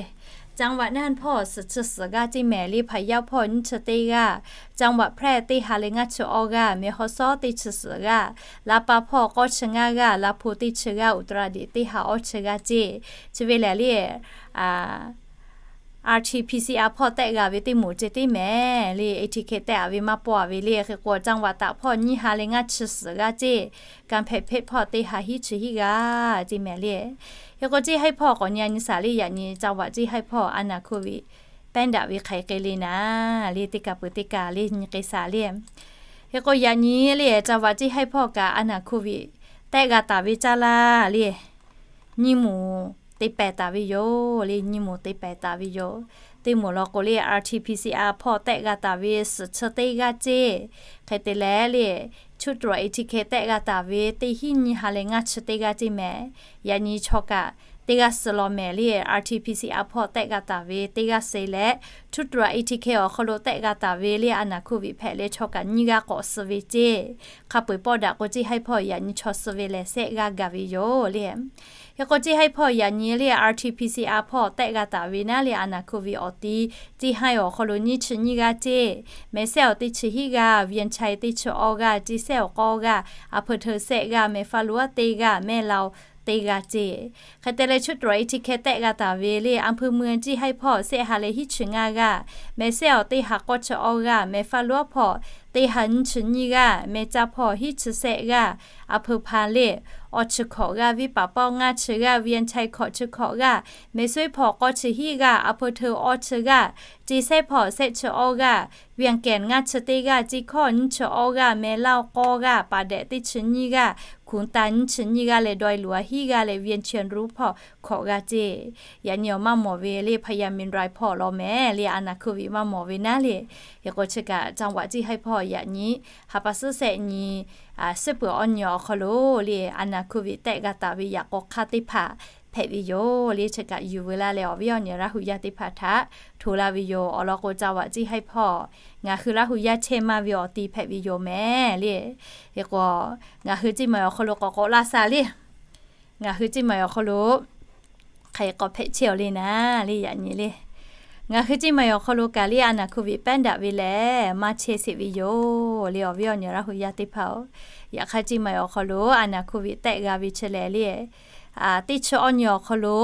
จังหวัดน่าน hpawˇ suhˍ chi suhˍ g'aˇ ceˇ mehˍ le. พะเยา hpawˇ nyiˇ chi teˇ g'aˇ. จังหวัดแพร่ teˇ ha leh ngaˇ chi awˇ g'aˇ. แม่ฮ่องสอน teˇ chi suhˍ g'aˇ. ลำปาง hpawˇ k'awˇ chi ngaˇ g'aˇ. ลำพูน teˇ chi g'aˇ. อุตรดิตถ์ teˇ ha awˇ chi g'aˇ ceˇ. Chi ve lehˬ le R T P C R hpawˇ tehˆ g'a ve teˇ moˍ ceh tiˉ mehˍ le. Etiquette tehˆ a ve maˇ pawˆ a ve le. Hk'e k'o จังหวัดตาก hpawˇ nyiˇ ha leh ngaˇ chi suhˍ g'aˇ ceˇ. กำแพงเพชร hpawˇ teˇ ha hiˉ chi hiˉ g'aˇ ceˇ mehˍ le. Hk'e k'o ceˇ haiˇ hpawˇ k'awꞈ nyi a nyi shaˍ le yaꞈ nyi จังหวัด ceˇ haiˇ hpawˇ a naˬ hkoˍ viꞈ pehˉ daꞈ ve hk'aˬ hk'e le naˉ le teˇ kaˬ peuˬ teˇ kaˬ le nyi k'ai shaˍ le. Hk'e k'o yaꞈ nyi le จังหวัด ceˇ haiˇ hpawˇ kaꞈ a naˬ hkoˍ viꞈ tehˆ g'a taˍ ve caˇ laˇ le nyiˇ moˍ te pehˍ taˍ ve yoˬ le. Nyiˇ moˍ te pehˍ taˍ ve yoˬ. Teˇ moˍ law k'o le R T P C R hpawˇ tehˆ g'a taˍ ve suhˍ chi teˇ g'aˇ ceˇ. Hk'e te leh le ชุดตรวจ etiquette tehˆ g'a taˍ ve teˇ hiˉ nyiˇ ha leh ngaˇ chi teˇ g'aˇ ceˇ mehˍ. Yaꞈ nyi chaw kaꞈ teˇ g'aˇ suh law mehˍ le. R T P C R hpawˇ tehˆ g'a taˍ ve teˇ g'aˇ suh leh ชุดตรวจ etiquette awˬ hk'aw lo tehˆ g'a taˍ ve le a naˬ hkoˍ viꞈ hpehꞈ leh chaw kaꞈ nyiˇ g'aˇ k'awꞈ suh ve ceˇ. Hk'a peu-eˬ pawˆ daꞈ k'o ceˇ haiˇ hpawˇ yaꞈ nyi chaw suh ve lehˬ shehˆ g'aˇ gaˬ ve yoˬ le. Hk'e k'o ceˇ haiˇ hpawˇ yaꞈ nyi le R T P C R hpawˇ tehˆ g'a taˍ ve naˉ le a naˬ hkoˍ viꞈ awˬ ti ceˇ haiˇ awˬ hk'aw lo nyiˇ chi nyiˇ g'aˇ ceˇ. Mehˬ sehˉ awˬ teˇ chi hiˉ g'aˇ. Vian Chai teˇ chi awˇ g'aˇ. Ceˇ sehˉ awˬ k'awˇ g'aˇ. A hpeu hteu shehˆ g'aˇ. Mehˬ Faˇ Luˉ teˇ g'aˇ. Mehˬ Lao teˇ g'aˇ ceˇ. Hk'e te leh ชุดตรวจ etiquette tehˆ g'a taˍ ve le อำเภอเมือง ceˇ haiˇ hpawˇ shehˆ ha leh hiˉ chi ngaˇ g'aˇ. Mehˬ sehˉ awˬ teˇ ha k'awˇ chi awˇ g'aˇ. Mehˬ Faˇ Luˉ hpawˇ teˇ ha nyiˇ chi nyiˇ g'aˇ. Mehˬ Caˇ hpawˇ hiˉ chi shehˆ g'aˇ. A hpeu Hpan le awˇ chi hkawꞈ g'aˇ. Viˇ Paˍ pawˆ ngaˇ chi g'aˇ. Vian Chai hkawꞈ chi hkawꞈ g'aˇ. Mehˬ Suiˉ hpawˇ k'awˇ chi hiˉ g'aˇ. A hpeu hteu awˇ chi g'aˇ. Ceˇ sehˉ hpawˇ shehˆ chi awˇ g'aˇ. Vian Kehˬ ngaˇ chi teˇ g'aˇ. Ceˇ hkawˇ nyiˇ chi awˇ g'aˇ. Mehˬ Laˇ k'awˇ g'aˇ. Paˍ Dehꞈ teˇ chi nyiˇ g'aˇ. Hkunˍ Tan nyiˇ chi nyiˇ g'aˇ leh Dawˇ-e Luˬ hiˉ g'aˇ leh Vian Chehˇ Ruˇ hpawˇ hkawꞈ g'aˇ ceˇ. Yaꞈ nyi awˬ maˇ mawˬ ve le พญาเมรุ hpawˇ law mehˍ le a naˬ hkoˍ viꞈ maˇ mawˬ ve naˉ le. Hk'e k'o chi kaꞈ จังหวัด ceˇ haiˇ hpawˇ yaꞈ nyi ha pa suhˉ shehˆ nyi suhˉ peuˬ awˇ nyi awˬ hk'aw lo le a naˬ hkoˍ viꞈ tehˆ g'a taˍ ve yaꞈ k'aw hk'aˇ teˇ hpaˍ hpehꞈ ve yoˬ le. Chi kaꞈ yuˬ veu laˇ leh awˬ viˉ awˬ nyi Laˇ hu yaˇ teˇ hpaˍ htaꞈ hto laˇ ve yoˬ. Awˬ lawn k'o จังหวัด ceˇ haiˇ hpawˇ ngaˬ hui Laˇ hu yaˇ chehˇ maˇ ve awˬ ti hpehꞈ ve yoˬ mehˍ le. Hk'e k'o ngaˬ hui ceˇ maˬ awˬ hk'aw lo k'awꞈ k'awꞈ laˇ sha le. Ngaˬ hui ceˇ maˬ awˬ hk'aw lo hk'aˬ hk'e k'awꞈ hpehꞈ chehˇ awˬ le naˉ le yaꞈ nyi le. Ngaˬ hui ceˇ maˬ awˬ hk'aw lo kaꞈ le a naˬ hkoˍ viꞈ pehˉ daꞈ ve lehˬ maˇ chehˇ sheˍ ve yoˬ le awˬ viˉ awˬ nyi Laˇ hu yaˇ teˇ hpaˍ-oˬ. Yaꞈ hk'aˇ ceˇ maˬ awˬ hk'aw lo a naˬ hkoˍ viꞈ tehˆ g'a ve chi lehˬ le teˇ chi awˇ nyi awˬ hk'aw lo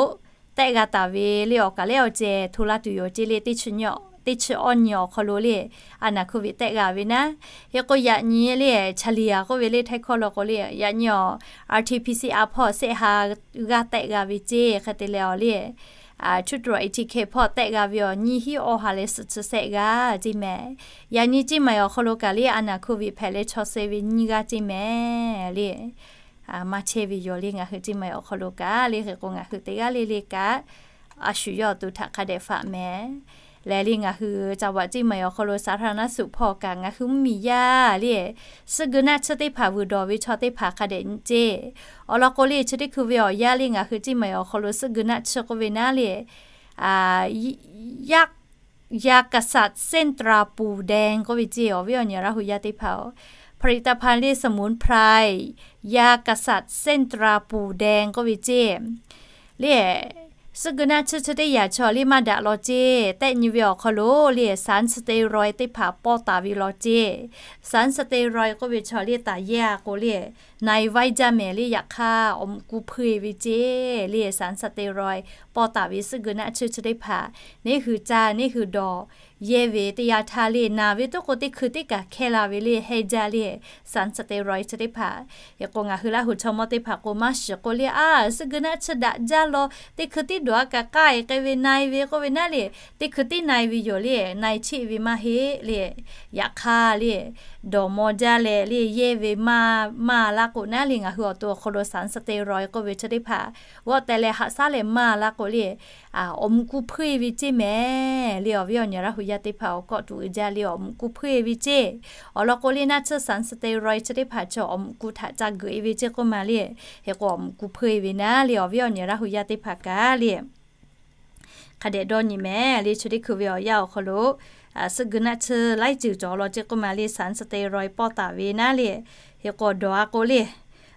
tehˆ g'a taˍ ve le awˬ kaˬ lehˬ awˬ ceh hto laˇ tuˬ yoˬ ceˇ le. Teˇ chi nyi teˇ chi awˇ nyi awˬ hk'aw lo le, a naˍ โควิด tehˆ g'a ve naˉ. Hk'e k'o yaꞈ nyi le, เฉลี่ย k'oˆ ve le htaiˇ hkawˇ lo k'o le, yaꞈ nyi awˬ RT-PCR hpawˇ shehˆ ha g'aˇ tehˆ g'a ve ceˇ. Hk'e te leh awˬ le, ชุดตรวจ เอทีเค hpawˇ tehˆ g'a ve awˬ nyiˇ hinˉ awˇ ha leh suhˍ chi shehˆ g'aˇ ceˇ mehˍ. Yaꞈ nyi ceˇ maˬ awˬ hk'aw lo kaꞈ le a naˍ โควิด hpehꞈ leh chaw suh ve nyiˇ g'aˇ ceˇ mehˍ le. Maˇ chehˇ ve yoˬ le ngaˬ hui ceˇ maˬ awˬ hk'aw lo kaꞈ le. Hk'e k'o ngaˬ hui teˇ g'aˇ le le kaꞈ a shu yawˇ awˬ to htaꞈ hk'a dehꞈ faꞈ mehˍ. Lehˬ le ngaˬ hui จังหวัด ceˇ maˬ awˬ hk'aw lo สาธารณสุข hpawˇ kaꞈ ngaˬ hui mvuhˇmiˬ yaˇ le, suhˆ guiˬ naˆ tsuhˇ teˇ hpaˍ vuiˬ dawˬ ve chaw teˇ hpaˍ hk'a dehꞈ nyi ceˇ. Awˬ lawn k'o le chi teˇ hkui ve awˬ yanˇ le ngaˬ hui ceˇ maˬ awˬ hk'aw lo suhˆ guiˬ naˆ tsuhˇ k'oˆ ve naˉ le, ยา ยาสกัด เส้นตราปูแดง k'oˆ ve ceˇ. Awˬ viˉ awˬ nyi Laˇ hu yaˇ teˇ hpaˍ-oˬ, ผลิตภัณฑ์ le สมุนไพร ยาสกัด เส้นตราปูแดง k'oˆ ve ceˇ. Le suhˆ guiˬ naˆ tsuhˇ chi teˇ yanˇ chaw le maˇ daꞈ law ceˇ. Tehˆ nyi ve awˬ hk'aw lo le สารสเตียรอยด์ teˇ hpaˍ pawˇ taˍ ve law ceˇ. สารสเตียรอยด์ k'oˆ ve chaw le taˍ yehˇ a k'o le, na-e vaiˇ jaˇ mehˍ le. Yaꞈ hk'aˇ awˬ muꞈ ku hpeuˇ e ve ceˇ le สารสเตียรอยด์ pawˇ taˍ ve suhˆ guiˬ naˆ tsuhˇ chi teˇ hpaˍ neˇ hui caˇ neˇ hui dawˬ yehˇ ve teˇ yanˇ htaˇ le naˬ ve toˉ k'o teˇ hkui teˇ kaˬ hkehˇ la ve le heh jaˇ le สารสเตียรอยด์ chi teˇ hpaˍ. Hk'e k'o ngaˬ hui Laˇ hu chaw mawˇ teˇ hpaˍ k'o maˇ shiˍ k'o le, a suhˆ guiˬ naˆ tsuhˇ daꞈ jaˇ law, teˇ hkui tiˉ dawˬ a kaꞈ k'ai k'ai ve na-e ve k'oˆ ve naˉ le, teˇ hkui tiˉ na-e ve yoˬ le, na-e cheˆ ve maˇ heˆ le. Yaꞈ hk'aˇ le dawˬ maw jaˇ leh le yehˇ ve maˇ maˇ laˇ k'o naˉ le ngaˬ hui awˬ to awˬ hk'aw lo สารสเตียรอยด์ k'oˆ ve chi teˇ hpaˍ g'awˆ teh leh haꞈ shaˉ leh maˇ laˇ k'o le, awˬ muꞈ ku hpeuˇ e ve ceˇ mehˍ le. Awˬ viˉ awˬ nyi Laˇ hu yaˇ teˇ hpaˍ awˬ kawˆ tuˬ uiˍ jaˇ le awˬ muꞈ ku hpeuˇ e ve ceˇ. Awˬ lawn k'o le naˆ tsuhˇ สารสเตียรอยด์ chi teˇ hpaˍ chaw awˬ muꞈ ku htaꞈ ca geuꞈ e ve ceˇ k'oˆ ma le. Hk'e k'o awˬ muꞈ ku hpeuˇ e ve naˉ le awˬ viˉ awˬ nyi Laˇ hu yaˇ teˇ hpaˍ kaꞈ le hk'a dehꞈ dawˇ nyi mehˍ le. Chi teˇ hkui ve awˬ yanˇ awˬ hk'aw lo suhˆ guiˬ naˆ tsuhˇ laiˉ ceuˬ cawˬ law ceˇ k'oˆ ma le สารสเตียรอยด์ pawˇ taˍ ve naˉ le. Hk'e k'o dawˬ a k'o le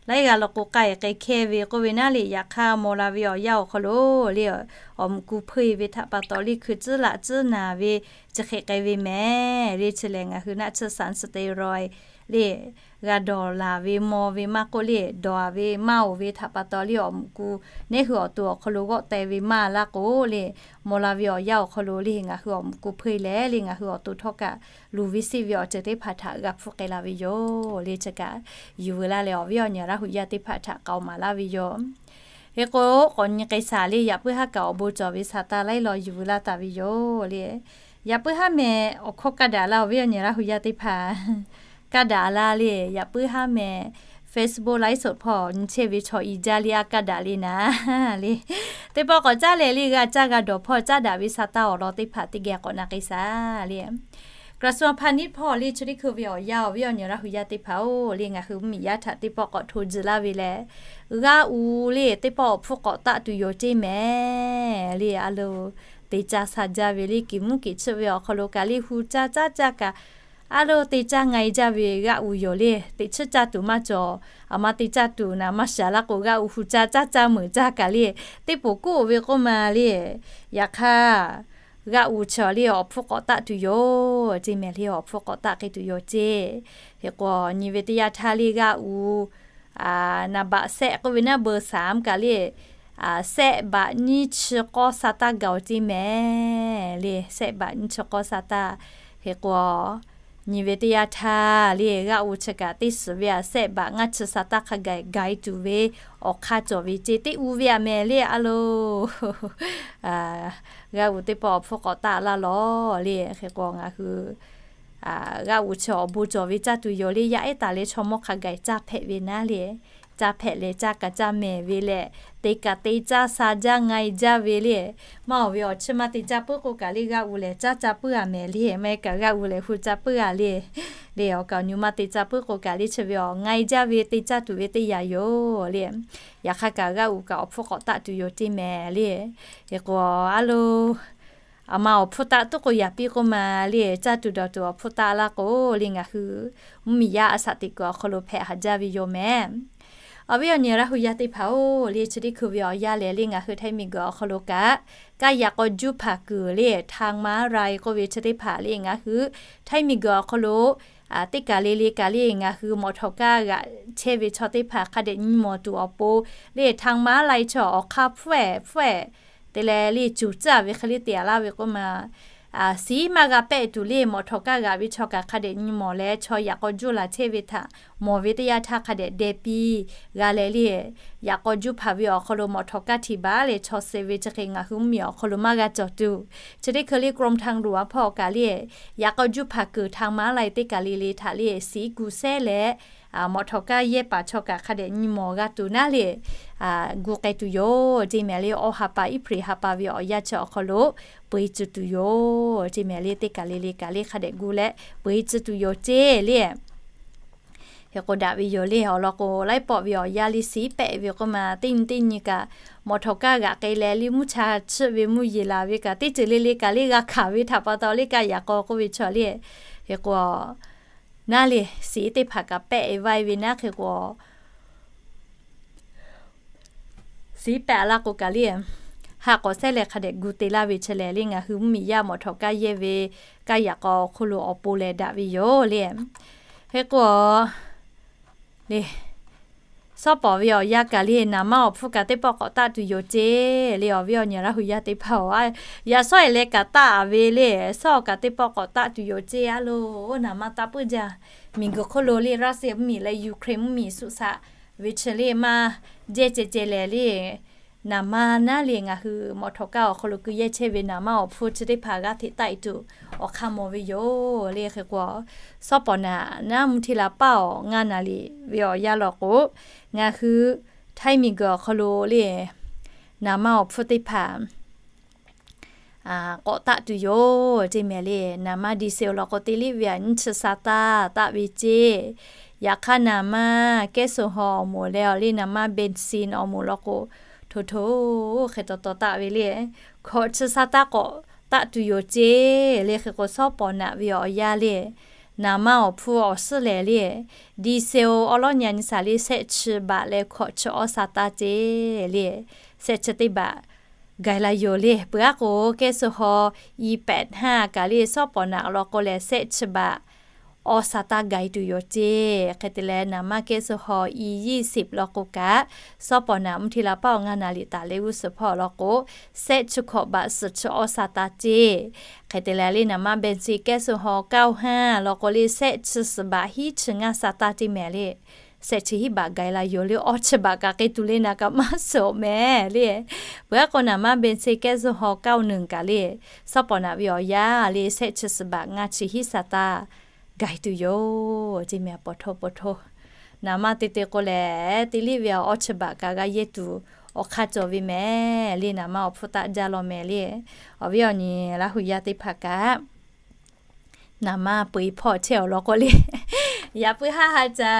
laiˉ g'aˇ law k'o k'ai k'ai hkehˇ ve k'oˆ ve naˉ le. Yaꞈ hk'aˇ maw la ve awˬ yanˇ awˬ hk'aw lo le awˬ muꞈ ku hpeuˇ e ve htaꞈ pa taw le hkui tcuhˉ laꞈ tcuhˉ naˬ ve chi hk'e k'ai ve mehˍ le. Chi lehˬ ngaˬ hui naˆ tsuhˇ สารสเตียรอยด์ le g'a dawˬ laˬ ve maw ve maˇ k'oˆ le dawˬ a ve maˇ oˬ ve htaꞈ pa taw le awˬ muꞈ ku neˇ hui awˬ to awˬ hk'aw lo g'awˆ teh ve maˇ laˇ k'o le maw la ve awˬ yanˇ awˬ hk'aw lo le ngaˬ hui awˬ muꞈ ku hpeuˇ e leh le ngaˬ hui awˬ to htawˇ kaꞈ luˬ ve siˆ ve awˬ ceuˬ teˇ hpaˍ htaꞈ g'a hpfuhˆ k'ai la ve yoˬ le. Chi kaꞈ yuˬ veu laˇ leh awˬ viˉ awˬ nyi Laˇ hu yaˇ teˇ hpaˍ htaꞈ k'aoˍ maˍ laˇ ve yoˬ. Hk'e k'o k'awꞈ nyi k'ai shaˍ le yaꞈ puiˉ haˉ kaꞈ awˬ bon cawˬ ve shaˍ taˇ laiˉ law yuˬ veu laˇ taˍ ve yoˬ le. Yaꞈ puiˉ haˉ mehˍ awˬ hkawˇ kaˇ daꞈ laˇ awˬ viˉ awˬ nyi Laˇ hu yaˇ teˇ hpaˍ kaˇ daꞈ laˇ le. Yaꞈ puiˉ haˉ mehˍ Facebook ไลฟ์สด hpawˇ nyi chehˇ ve chaw i jaˇ le a kaˇ daꞈ le naˉ le. Teˇ pawˆ k'awꞈ caˉ leh le g'a caˇ g'a dawˬ hpawˇ caˉ daꞈ ve shaˍ taˇ awˬ lawn teˇ hpaˍ teˇ geh k'awꞈ na k'ai shaˍ le. กระทรวงพาณิชย์ hpawˇ le chi teˇ hkui ve awˬ yanˇ awˬ viˉ awˬ nyi Laˇ hu yaˇ teˇ hpaˍ-oˬ le ngaˬ hui mvuhˇmiˬ yaˇ htaꞈ teˇ pawˆ k'awꞈ hto jiˬ laˇ ve lehˬ, g'aˇ uˍ le teˇ pawˆ awˬ hpfuhˇ k'awꞈ taˆ tuˬ yoˬ ceˇ mehˍ le. A lo te caˇ sha jaˇ ve le kiˬ mvuhˇ kiˬ chiˆ ve awˬ hk'aw lo kaꞈ le hu caˇ caˇ caˇ kaꞈ a lo te caˇ nga-e jaˇ ve g'aˇ uˍ yoˬ le. Teꞈ chiˉ caˇ tuˬ maˇ cawˬ. Aˬ ma te caˇ tuˬ naˍ maˇ shaˍ laˇ k'o g'aˇ uˍ hu caˇ caˇ caˇ meuˍ caˇ kaꞈ le teˇ poˬ k'oˆ ve k'oˆ ma le. Yaꞈ hk'aˇ g'aˇ uˍ chi le awˬ hpfuhˇ k'awꞈ taˆ tuˬ yoˬ ceˇ mehˍ le. Awˬ hpfuhˇ k'awꞈ taˆ k'ai tuˬ yoˬ ceˇ. Hk'e k'o nyi ve teˇ yanˇ htaˇ le g'aˇ uˍ นามบัตร shehˆ k'oˆ ve naˉ เบอร์สาม kaꞈ le shehˆ baꞈ nyiˇ chi k'awˇ sha taˇ gaˬ-oˬ ceˇ mehˍ le. Shehˆ baꞈ nyiˇ chi k'awˇ sha taˇ. Hk'e k'o nyi ve teˇ yanˇ htaˇ le g'aˇ uˍ chi kaꞈ teˇ suhˍ ve aꞈ shehˆ baꞈ ngaˇ chi sha taˇ hk'a gaˬ gaˬ-e tuˬ ve awˬ hk'aˇ cawˬ ve ceˇ teˇ uˍ ve aꞈ mehˍ le a lo g'aˇ uˍ teˇ pawˆ awˬ hpfuhˇ k'awꞈ taˆ laˇ lawˬ le. Hk'e k'o ngaˬ hui g'aˇ uˍ chi awˬ bon cawˬ ve caˇ tuˬ yoˬ le. Yaˇ ehˉ taˍ leh chaw mawˇ hk'a gaˬ caˇ hpehꞈ ve naˉ le. Caˇ hpehꞈ leh caˇ kaꞈ caˇ mehˍ ve leh, te kaꞈ te caˇ sha jaˇ nga-e jaˇ ve le. Maˇ oˬ ve awˬ chi maˇ te caˇ puiˉ k'o kaꞈ le g'aˇ uˍ lehˬ caˇ caˇ puiˉ-a mehˍ le. Maˇ heˆ kaꞈ g'aˇ uˍ lehˬ hu caˇ puiˉ-a le. Le awˬ kaˍ awˬ nyi maˇ te caˇ puiˉ k'o kaꞈ le chi ve awˬ nga-e jaˇ ve te caˇ tuˬ ve teˇ yanˇ yoˬ le. Yaꞈ hk'aˇ kaꞈ g'aˇ uˍ kaꞈ awˬ hpfuhˇ k'awꞈ taˆ tuˬ yoˬ ceˇ mehˍ le. Hk'e k'o a lo aˬ ma awˬ hpfuhˇ taˆ tuˉ k'o yaꞈ piˇ k'oˆ ma le. Caˇ tuˬ dawˬ tuˬ awˬ hpfuhˇ taˆ laˇ k'o le ngaˬ hui mvuhˇmiˬ yaˇ a shaꞈ teꞈ kuiˬ awˬ hk'aw lo hpehꞈ haꞈ jaˇ ve yoˬ mehˍ. Awˬ viˉ awˬ nyi Laˇ hu yaˇ teˇ hpaˍ-oˬ le chi teˇ hkui ve awˬ yanˇ lehˬ le ngaˬ hui Htaiˇ miˬguiˬ awˬ hk'aw lo kaꞈ kaˇ yaꞈ k'aw juˇ hpaˍ kuiˬ le ทางม้าลาย k'oˆ ve chi teˇ hpaˍ le ngaˬ hui Htaiˇ miˬguiˬ awˬ hk'aw lo teˇ kaˬ le le kaꞈ le ngaˬ hui mawˬ htawꞈ kaˇ g'aꞈ chehˇ ve chaw teˇ hpaˍ hk'a dehꞈ nyi mawˬ tuˬ awˬ pon le ทางม้าลาย chi awˬ hk'aˇ hpfuhˇ-ehˍ hpfuhˇ-ehˍ te leh le cuˬ tcuhˉ-a ve hk'e le te-a laˇ ve k'oˆ ma shiˍ maˇ g'a pehˆ tuˬ le, mawꞈ htawꞈ kaˇ g'aꞈ ve chaw kaꞈ hk'a dehꞈ nyi mawˬ leh, chaw yaꞈ k'aw juˇ laˬ chehˇ ve htaꞈ mawˬ ve teˇ yanˇ htaˇ hk'a dehꞈ deh piˇ g'a leh le, yaꞈ k'aw juˇ hpaˍ ve awˬ hk'aw lo mawꞈ htawꞈ kaˇ htiꞈ baˬ leh chaw suh ve chi hk'e ngaˬ hui mvuhˇmiˬ awˬ hk'aw lo maˇ g'a cawˬ tuˬ, chi teˇ hkui le กรมทางหลวง hpawˇ kaꞈ le, yaꞈ k'aw juˇ hpaˍ kuiˬ htaꞈ maˍ laˇ ve teˇ kaˬ le le htaꞈ le shiˍ gu sehˉ leh, mawꞈ htawꞈ kaˇ yehˇ paˍ chaw kaꞈ hk'a dehꞈ nyi mawˬ g'a tuˬ naˉ le, gu k'ai tuˬ yoˬ ceˇ mehˍ le. Awˇ ha pa April ha pa ve awˬ yanˇ chi awˬ hk'aw lo peu eˬ tcuh tuˬ yoˬ ceˇ mehˍ le. Teˇ kaˬ le le kaꞈ le hk'a dehꞈ gu leh peu eˬ tcuh tuˬ yoˬ ceˇ le. Hk'e k'o daꞈ ve yoˬ le. Awˬ lawn k'o laiˉ pawˆ ve awˬ yanˇ le shiˍ pehˆ ve k'oˆ ma, teˇ nyi teˇ nyi kaꞈ mawꞈ htawꞈ kaˇ g'aꞈ k'ai leh le mvuhˇ cha chiˆ ve mvuhˇ yeˬ laˬ ve kaꞈ teˇ ceuˬ le le kaꞈ le g'a hkanˍ ve htaꞈ pa taw le kaꞈ yaꞈ k'aw k'oˆ ve chaw le. Hk'e k'o naˉ le shiˍ teˇ hpaˍ kaꞈ pehˆ e vaˇ e ve naˉ hk'e k'o shiˍ pehˆ a laˇ k'o kaꞈ le, ha k'awꞈ sehˉ leh hk'a dehꞈ gu te laˇ ve chi lehˬ le, ngaˬ hui mvuhˇmiˬ yaˇ mawꞈ htawꞈ kaˇ yehˇ ve kaˇ yaꞈ k'aw awˬ hk'oˆ lo awˬ pon leh daꞈ ve yoˬ le. Hk'e k'o le, shawˉ pawˍ ve awˬ yanˇ kaꞈ le, naˍ manˇ awˬ hpfuhˇ kaꞈ teˇ pawˆ k'awꞈ taˆ tuˬ yoˬ ceˇ le. Awˬ viˉ awˬ nyi Laˇ hu yaˇ teˇ hpaˍ-oˬ, yaꞈ shawˉ e leh kaꞈ taˆ a ve le, shawˉ awˬ kaꞈ teˇ pawˆ k'awꞈ taˆ tuˬ yoˬ ceˇ a loˬ. Naˍ manˇ taˇ puiˉ jaˇ. Miˬguiˬ hk'oˆ lo le Russia mvuhˇmiˬ leh Ukraine mvuhˇmiˬ suh shaꞈ ve chi le maˇ jehˇ ceh ceh lehˬ le, naˍ manˇ naˉ le ngaˬ hui mawꞈ htawꞈ kaˇ awˬ hk'aw lo keu yehˇ chehˇ ve naˍ manˇ awˬ hpfuhˇ chi teˇ hpaˍ g'aˇ hteꞈ taˆ e tuˬ awˬ hk'aˇ mawˬ ve yoˬ le. Hk'e k'o shawˉ pawˍ naꞈ naˉ mvuhˇ hteˇ la paˇ awˬ ngaˇ naˍ riˍ ve awˬ yanˇ law k'o, ngaˬ hui Htaiˇ miˬguiˬ awˬ hk'aw lo le naˍ manˇ awˬ hpfuhˇ teˇ hpaˍ k'awꞈ taˆ tuˬ yoˬ ceˇ mehˍ le. Naˍ manˇ diesel law k'o teˇ liˆ ve aꞈ nyiˇ chi sa taˇ taˆ ve ceˇ. Yaꞈ hk'aˇ naˍ manˇ แก๊สโซฮอล์ awˬ moˍ leh awˬ le naˍ manˇ เบนซิน awˬ moˍ law k'o, hto hto hk'e taw taw taˆ ve le, hkawꞈ chi sa taˇ k'awꞈ taˆ tuˬ yoˬ ceˇ le. Hk'e k'o shawˉ pawˍ naꞈ ve awˬ yanˇ le, naˍ manˇ awˬ hpfuhˇ awˬ suhˉ lehˬ le, diesel awˉ lawˉ nyi nyi shaˍ le shehˆ chi baꞈ leh hkawꞈ chi awˇ sa taˇ ceˇ le, shehˆ chi teˇ baꞈ gaiˬ la yoˬ le. Peuˬ aˉ k'o แก๊สโซฮอล์ อีแปดห้า kaꞈ le shawˉ pawˍ naꞈ law k'o lehˬ shehˆ chi baꞈ awˇ sa taˇ gaiˬ tuˬ yoˬ ceˇ. Hk'e te leh naˍ manˇ แก๊สโซฮอล์ อียี่สิบ law k'o kaꞈ, shawˉ pawˍ naꞈ mvuhˇ hteˇ la paˇ awˬ ngaˇ naˍ riˍ taˍ leh g'uˇ suhˍ hpawˇ law k'o, shehˆ chi hkawꞈ baꞈ suhˍ chi awˇ sa taˇ ceˇ. Hk'e te leh le naˍ manˇ เบนซิน แก๊สโซฮอล์ เก้าห้า law k'o le shehˆ chi suhˍ baꞈ hiˉ chi ngaˇ sa taˇ ceˇ mehˍ le. Shehˆ chi hiˉ baꞈ gaiˬ la yoˬ le, awˇ chi baꞈ kaꞈ k'e tuˬ le naˍ kaꞈ maˇ suhˍ mehˍ le. Peuˬ aˉ k'o naˍ manˇ เบนซิน แก๊สโซฮอล์ เก้าหนึ่ง kaꞈ le, shawˉ pawˍ naꞈ ve awˬ yanˇ le shehˆ chi suhˍ baꞈ ngaˇ chi hiˉ sa taˇ gaiˬ tuˬ yoˬ ceˇ mehˍ. Paw hto paw hto, naˍ manˇ te te k'o lehˬ teˇ liˆ ve awˇ chi baꞈ kaꞈ g'a yehˇ tuˬ awˬ hk'aˇ cawˬ ve mehˍ le. Naˍ manˇ awˬ hpfuhˇ taˆ jaˇ law mehˍ le. Awˬ viˉ awˬ nyi Laˇ hu yaˇ teˇ hpaˍ kaꞈ naˍ manˇ peu eˬ hpawˇ chehˇ awˬ lawn k'o le, yaꞈ puiˉ haˉ ha ca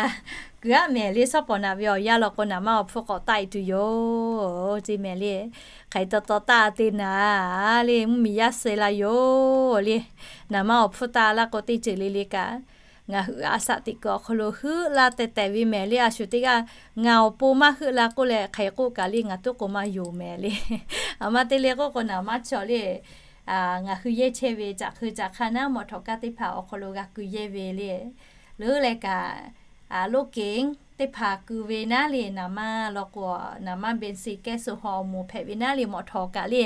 kuiˬ aˉ mehˍ le. Shawˉ pawˍ naꞈ ve awˬ yanˇ law k'o naˍ manˇ awˬ hpfuhˇ k'awꞈ taˆ e tuˬ yoˬ ceˇ mehˍ le. Hk'aˬ hk'e taw taw taˆ te naˍ le, mvuhˇmiˬ yaˇ suh la yoˬ le. Naˍ manˇ awˬ hpfuhˇ taˆ laˇ k'o teˇ ceuˬ le le kaꞈ ngaˬ hui a shaꞈ teꞈ kuiˬ awˬ hk'aw lo heuˆ la tehˬ tehˬ ve mehˍ le. A shu teˇ g'aˇ ngaˬ awˬ pon maˇ heuˆ la k'oˆ leh hk'aˬ hk'e k'oˆ kaꞈ le ngaˬ tuˉ k'o maˇ yonˍ mehˍ le. Aˬ ma te le k'oˆ k'o naˍ manˇ chaw le, ngaˬ hui yehˇ chehˇ ve caꞈ hk'eu caꞈ hk'aˇ naˉ mawꞈ htawꞈ kaˇ teˇ hpaˍ awˬ hk'aw lo g'a keu yehˇ ve le. Leuˉ leh kaꞈ loˉ keˍ teˇ hpaˍ keu ve naˉ le naˍ manˇ law k'o, naˍ manˇ เบนซิน แก๊สโซฮอล์ awˬ moˍ hpehꞈ ve naˉ le mawꞈ htawꞈ kaꞈ le,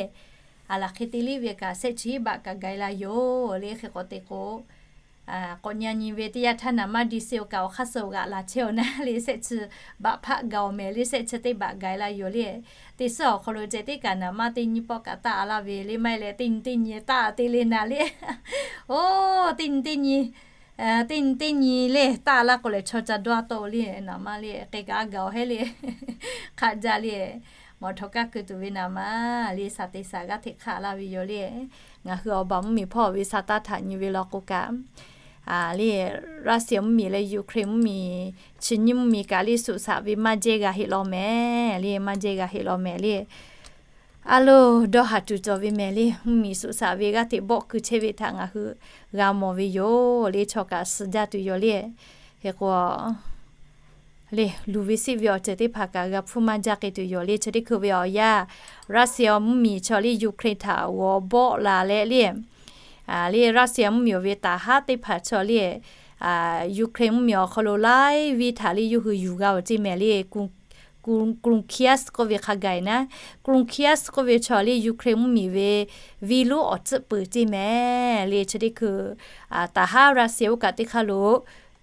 a laˬ hk'e te liˇ ve kaꞈ shehˆ chi hiˉ baꞈ kaꞈ gaiˬ la yoˬ le. Hk'e k'awꞈ te k'o, k'awꞈ nyi nyi ve teˇ yanˇ htaˇ naˍ manˇ diesel kaꞈ awˬ hk'aˇ suh g'aꞈ laˬ chehˇ awˬ naˉ le shehˆ chi baꞈ hpaˆ gaˬ awˬ mehˍ le, shehˆ chi teˇ baꞈ gaiˬ la yoˬ le. Teˇ suhˉ awˬ hk'aw lo ceh tiˉ kaꞈ naˍ manˇ teˇ nyiˇ pawˆ kaꞈ taˆ a laˇ ve le maˇ heˆ leh teˇ nyi teˇ nyi taˆ te le naˍ le. Oˇ teˇ nyi teˇ nyi, teˇ nyi teˇ nyi le taˆ a laˇ k'o lehˬ chaw ca dawˇ a tawˆ le naˍ manˇ le k'e kaꞈ a gaˬ awˬ heˉ le. Hk'aˆ jaˇ le, mawꞈ htawꞈ kaˇ keu tuˬ ve naˍ manˇ le shaˍ te shaˍ g'aˇ hteꞈ hk'aˆ laˇ ve yoˬ le. Ngaˬ hui awˬ baˬ mvuhˇmiˬ hpawˇ ve sa taˇ htaꞈ nyi ve law k'o kaꞈ, le Russia mvuhˇmiˬ leh Ukraine mvuhˇmiˬ, chi nyiˇ mvuhˇmiˬ kaꞈ le suh shaꞈ ve maˇ jehˇ g'a heˆ law mehˍ le, maˇ jehˇ g'a heˆ law mehˍ le. A loˬ, dawˇ haˍ tuˬ cawˬ ve mehˍ le. Mvuhˇmiˬ suh shaꞈ ve g'aˇ hteꞈ bawˆ keu chehˇ ve htaꞈ ngaˬ hui g'a mawˬ ve yoˬ le. Chaw kaꞈ suh jaˇ tuˬ yoˬ le. Hk'e k'o le, luˬ ve siˆ ve awˬ ceuˬ teˇ hpaˍ kaꞈ g'a hpfuhˇ maˇ jaˇ k'e tuˬ yoˬ le. Chi teˇ hkui ve awˬ yanˇ, Russia mvuhˇmiˬ chaw le Ukraine htaꞈ g'awˬ bawˆ la leh le, le Russia mvuhˇmiˬ ve taˍ haˉ teˇ hpaˍ chaw le, Ukraine mvuhˇmiˬ awˬ hk'aw lo laiˉ viˇ htaꞈ le yawˇ hui yuˬ g'a awˬ ceˇ mehˍ le. Ku กรุงเคียฟ k'oˆ ve hk'a gaˬ naˉ, กรุงเคียฟ k'oˆ ve chaw le Ukraine mvuhˇmiˬ ve venˇ lonˉ awˬ tcuhˆ peuˬ ceˇ mehˍ le. Chi teˇ hkui taˍ haˉ Russia oˇ kaꞈ teˇ hk'aˇ lo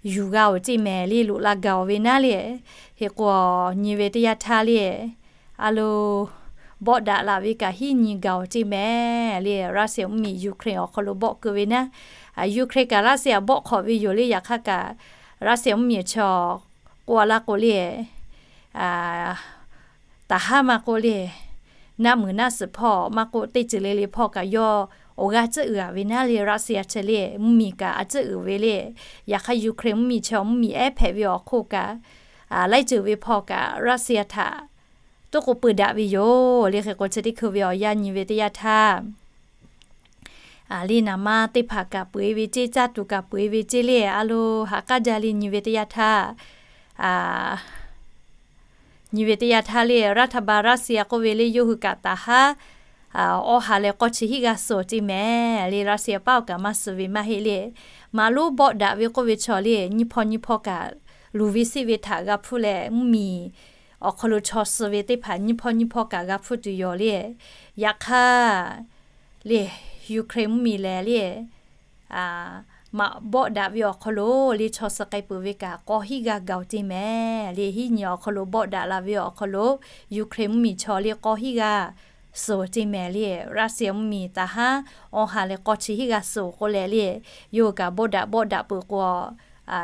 yuˬ g'a-oˬ ceˇ mehˍ le, loꞈ la gaˬ-oˬ ve naˉ le. Hk'e k'o, nyi ve teˇ yanˇ htaˇ le, a lo, bawˆ daꞈ laˬ ve kaꞈ hiˉ nyi gaˬ-oˬ ceˇ mehˍ le. Russia mvuhˇmiˬ Ukraine awˬ hk'aw lo bawˆ keu ve naˉ, Ukraine kaꞈ Russia bawˆ hk'awꞈ ve yoˬ le. Yaꞈ hk'aˇ kaꞈ Russia mvuhˇmiˬ chaw k'oˆ a laˇ k'o le, taˍ haˉ maˇ k'oˆ le, naˆ muiˬ naˆ suhˍ hpawˇ maˇ k'oˆ, teˇ ceuˬ le le hpawˇ kaꞈ yawˇ awˬ g'aˇ tcuhˆ uiˍ a ve naˉ le. Russia chi le mvuhˇmiˬ kaꞈ a tcuhˆ uiˍ ve le. Yaꞈ hk'aˇ Ukraine mvuhˇmiˬ chaw mvuhˇmiˬ ehˉ hpehꞈ ve awˬ hk'oˆ kaꞈ, laiˉ ceuˬ ve hpawˇ kaꞈ Russia htaꞈ toˉ k'o peu daꞈ ve yoˬ le. Hk'e k'o, chi teˇ hkui ve awˬ yanˇ nyi ve teˇ yanˇ htaˇ, le naˍ ma teˇ hpaˍ kaꞈ peu eˬ ve ceˇ, caˇ tuˬ kaꞈ peu eˬ ve ceˇ le. A lo, ha k'aˉ jaˇ le nyi ve teˇ yanˇ htaˇ, nyi ve teˇ yanˇ htaˇ le, รัฐบาลรัสเซีย k'oˆ ve le yawˇ hui kaꞈ taˍ haˉ awˇ ha leh k'awˇ chi hiˉ g'a suhˍ ceˇ mehˍ le. Russia paˉ awˬ kaꞈ maˇ suhˍ ve maˇ heˆ le. Maˍ lonˉ bawˆ daꞈ ve k'oˆ ve chaw le nyiˇ hpawˇ nyiˇ hpawˇ kaꞈ luˬ ve seˆ ve htaꞈ g'a hpfuhˇ leh, mvuhˇmiˬ awˬ hk'aw lo chaw suh ve teˇ hpaˍ nyiˇ hpawˇ nyiˇ hpawˇ kaꞈ g'a hpfuhˇ tuˬ yoˬ le. Yaꞈ hk'aˇ le, Ukraine mvuhˇmiˬ lehˬ le, maꞈ bawˆ daꞈ ve awˬ hk'aw lo le chaw suh k'ai peuˬ ve kaꞈ k'awˇ hiˉ g'a gaˬ-oˬ ceˇ mehˍ le. Hiˉ nyi awˬ hk'aw lo bawˆ daꞈ la ve awˬ hk'aw lo Ukraine mvuhˇmiˬ chaw le k'awˇ hiˉ g'a suhˍ ceˇ mehˍ le. Russia mvuhˇmiˬ taˍ haˉ awˇ ha leh k'awˇ chi hiˉ g'a suhˍ k'oˆ leh le, yawˇ hui kaꞈ bawˆ daꞈ bawˆ daꞈ peuˬ k'o,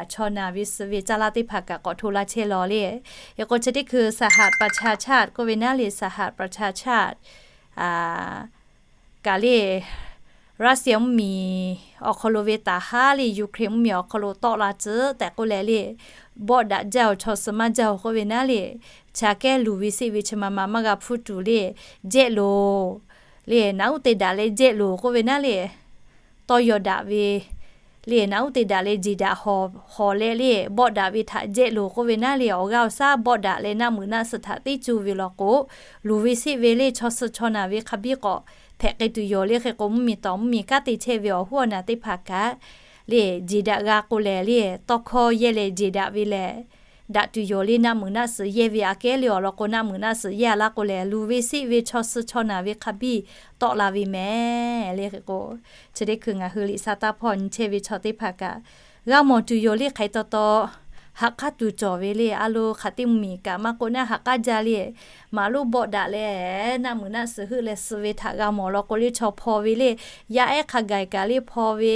chaw naˬ ve suh ve caˇ laˇ teˇ hpaˍ kaꞈ k'awꞈ hto la chehˇ law le. Hk'e k'o, chi teˇ hkui สหประชาชาติ k'oˆ ve naˉ le, สหประชาชาติ kaꞈ le, Russia mvuhˇmiˬ awˬ hk'aw lo ve taˍ haˉ le Ukraine mvuhˇmiˬ awˬ hk'aw lo tawˆ la tcuhˉ tehꞈ k'oˆ leh le, bawˆ daꞈ jaˇ-oˬ, chaw suh maˇ jaˇ-oˬ k'oˆ ve naˉ le, chi aꞈ kehˉ luˬ ve seˆ ve chi ma ma maˇ g'a hpfuhˇ tuˬ le, jehˆ loˬ le, naꞈ uˉ te daꞈ leh jehˆ loˬ k'oˆ ve naˉ le, tawˇ yaw daꞈ ve le, naꞈ uˉ te daꞈ leh jeˬ daꞈ hawˍ leh le, bawˆ daꞈ ve htaꞈ jehˆ loˬ k'oˆ ve naˉ le, awˬ g'aˇ awˬ shaˉ bawˆ daꞈ leh naˆ muiˬ naˆ suhˍ htaꞈ teˇ cuˇ ve law k'o, luˬ ve seˆ ve le chaw suh chaw naˬ ve hk'a biˇ k'awꞈ hpehꞈ k'ai tuˬ yoˬ le. Hk'e k'o, mvuhˇmiˬ tawˍ mvuhˇmiˬ kanˉ te chehˇ ve awˬ hoˉ awˬ naˬ teˇ hpaˍ kaꞈ le, jeˬ daꞈ g'a k'o lehˬ le, tawˇ hkawˇ yehˇ leh jeˬ daꞈ ve lehˬ, daꞈ tuˬ yoˬ le. Naˆ muiˬ naˆ suhˍ yehˇ ve aꞈ kehˉ le awˬ lawn k'o, naˆ muiˬ naˆ suhˍ yehˇ a laˇ k'o lehˬ, luˬ ve seˆ ve chaw suh chaw naˬ ve hk'a biˇ tawˆ la ve mehˍ le. Hk'e k'o, chi teˇ hkui ngaˬ hui liꞈ sa taˇ hpawˇ nyi chehˇ ve chaw teˇ hpaˍ kaꞈ, g'a mawˬ tuˬ yoˬ le. Hk'aˬ hk'e taw taw, ha k'aˉ tuˬ cawˬ ve le. A lo, hk'aˬ teˇ mvuhˇmiˬ kaꞈ maˇ k'oˆ naˉ, ha k'aˉ jaˇ le, maˍ lonˉ bawˆ daꞈ leh naˆ muiˬ naˆ suhˍ heuˆ leh suh ve htaꞈ g'a mawˬ law k'o le, chaw hpaw ve le, yaˇ ehˉ hk'a gaˬ kaꞈ le hpaw ve,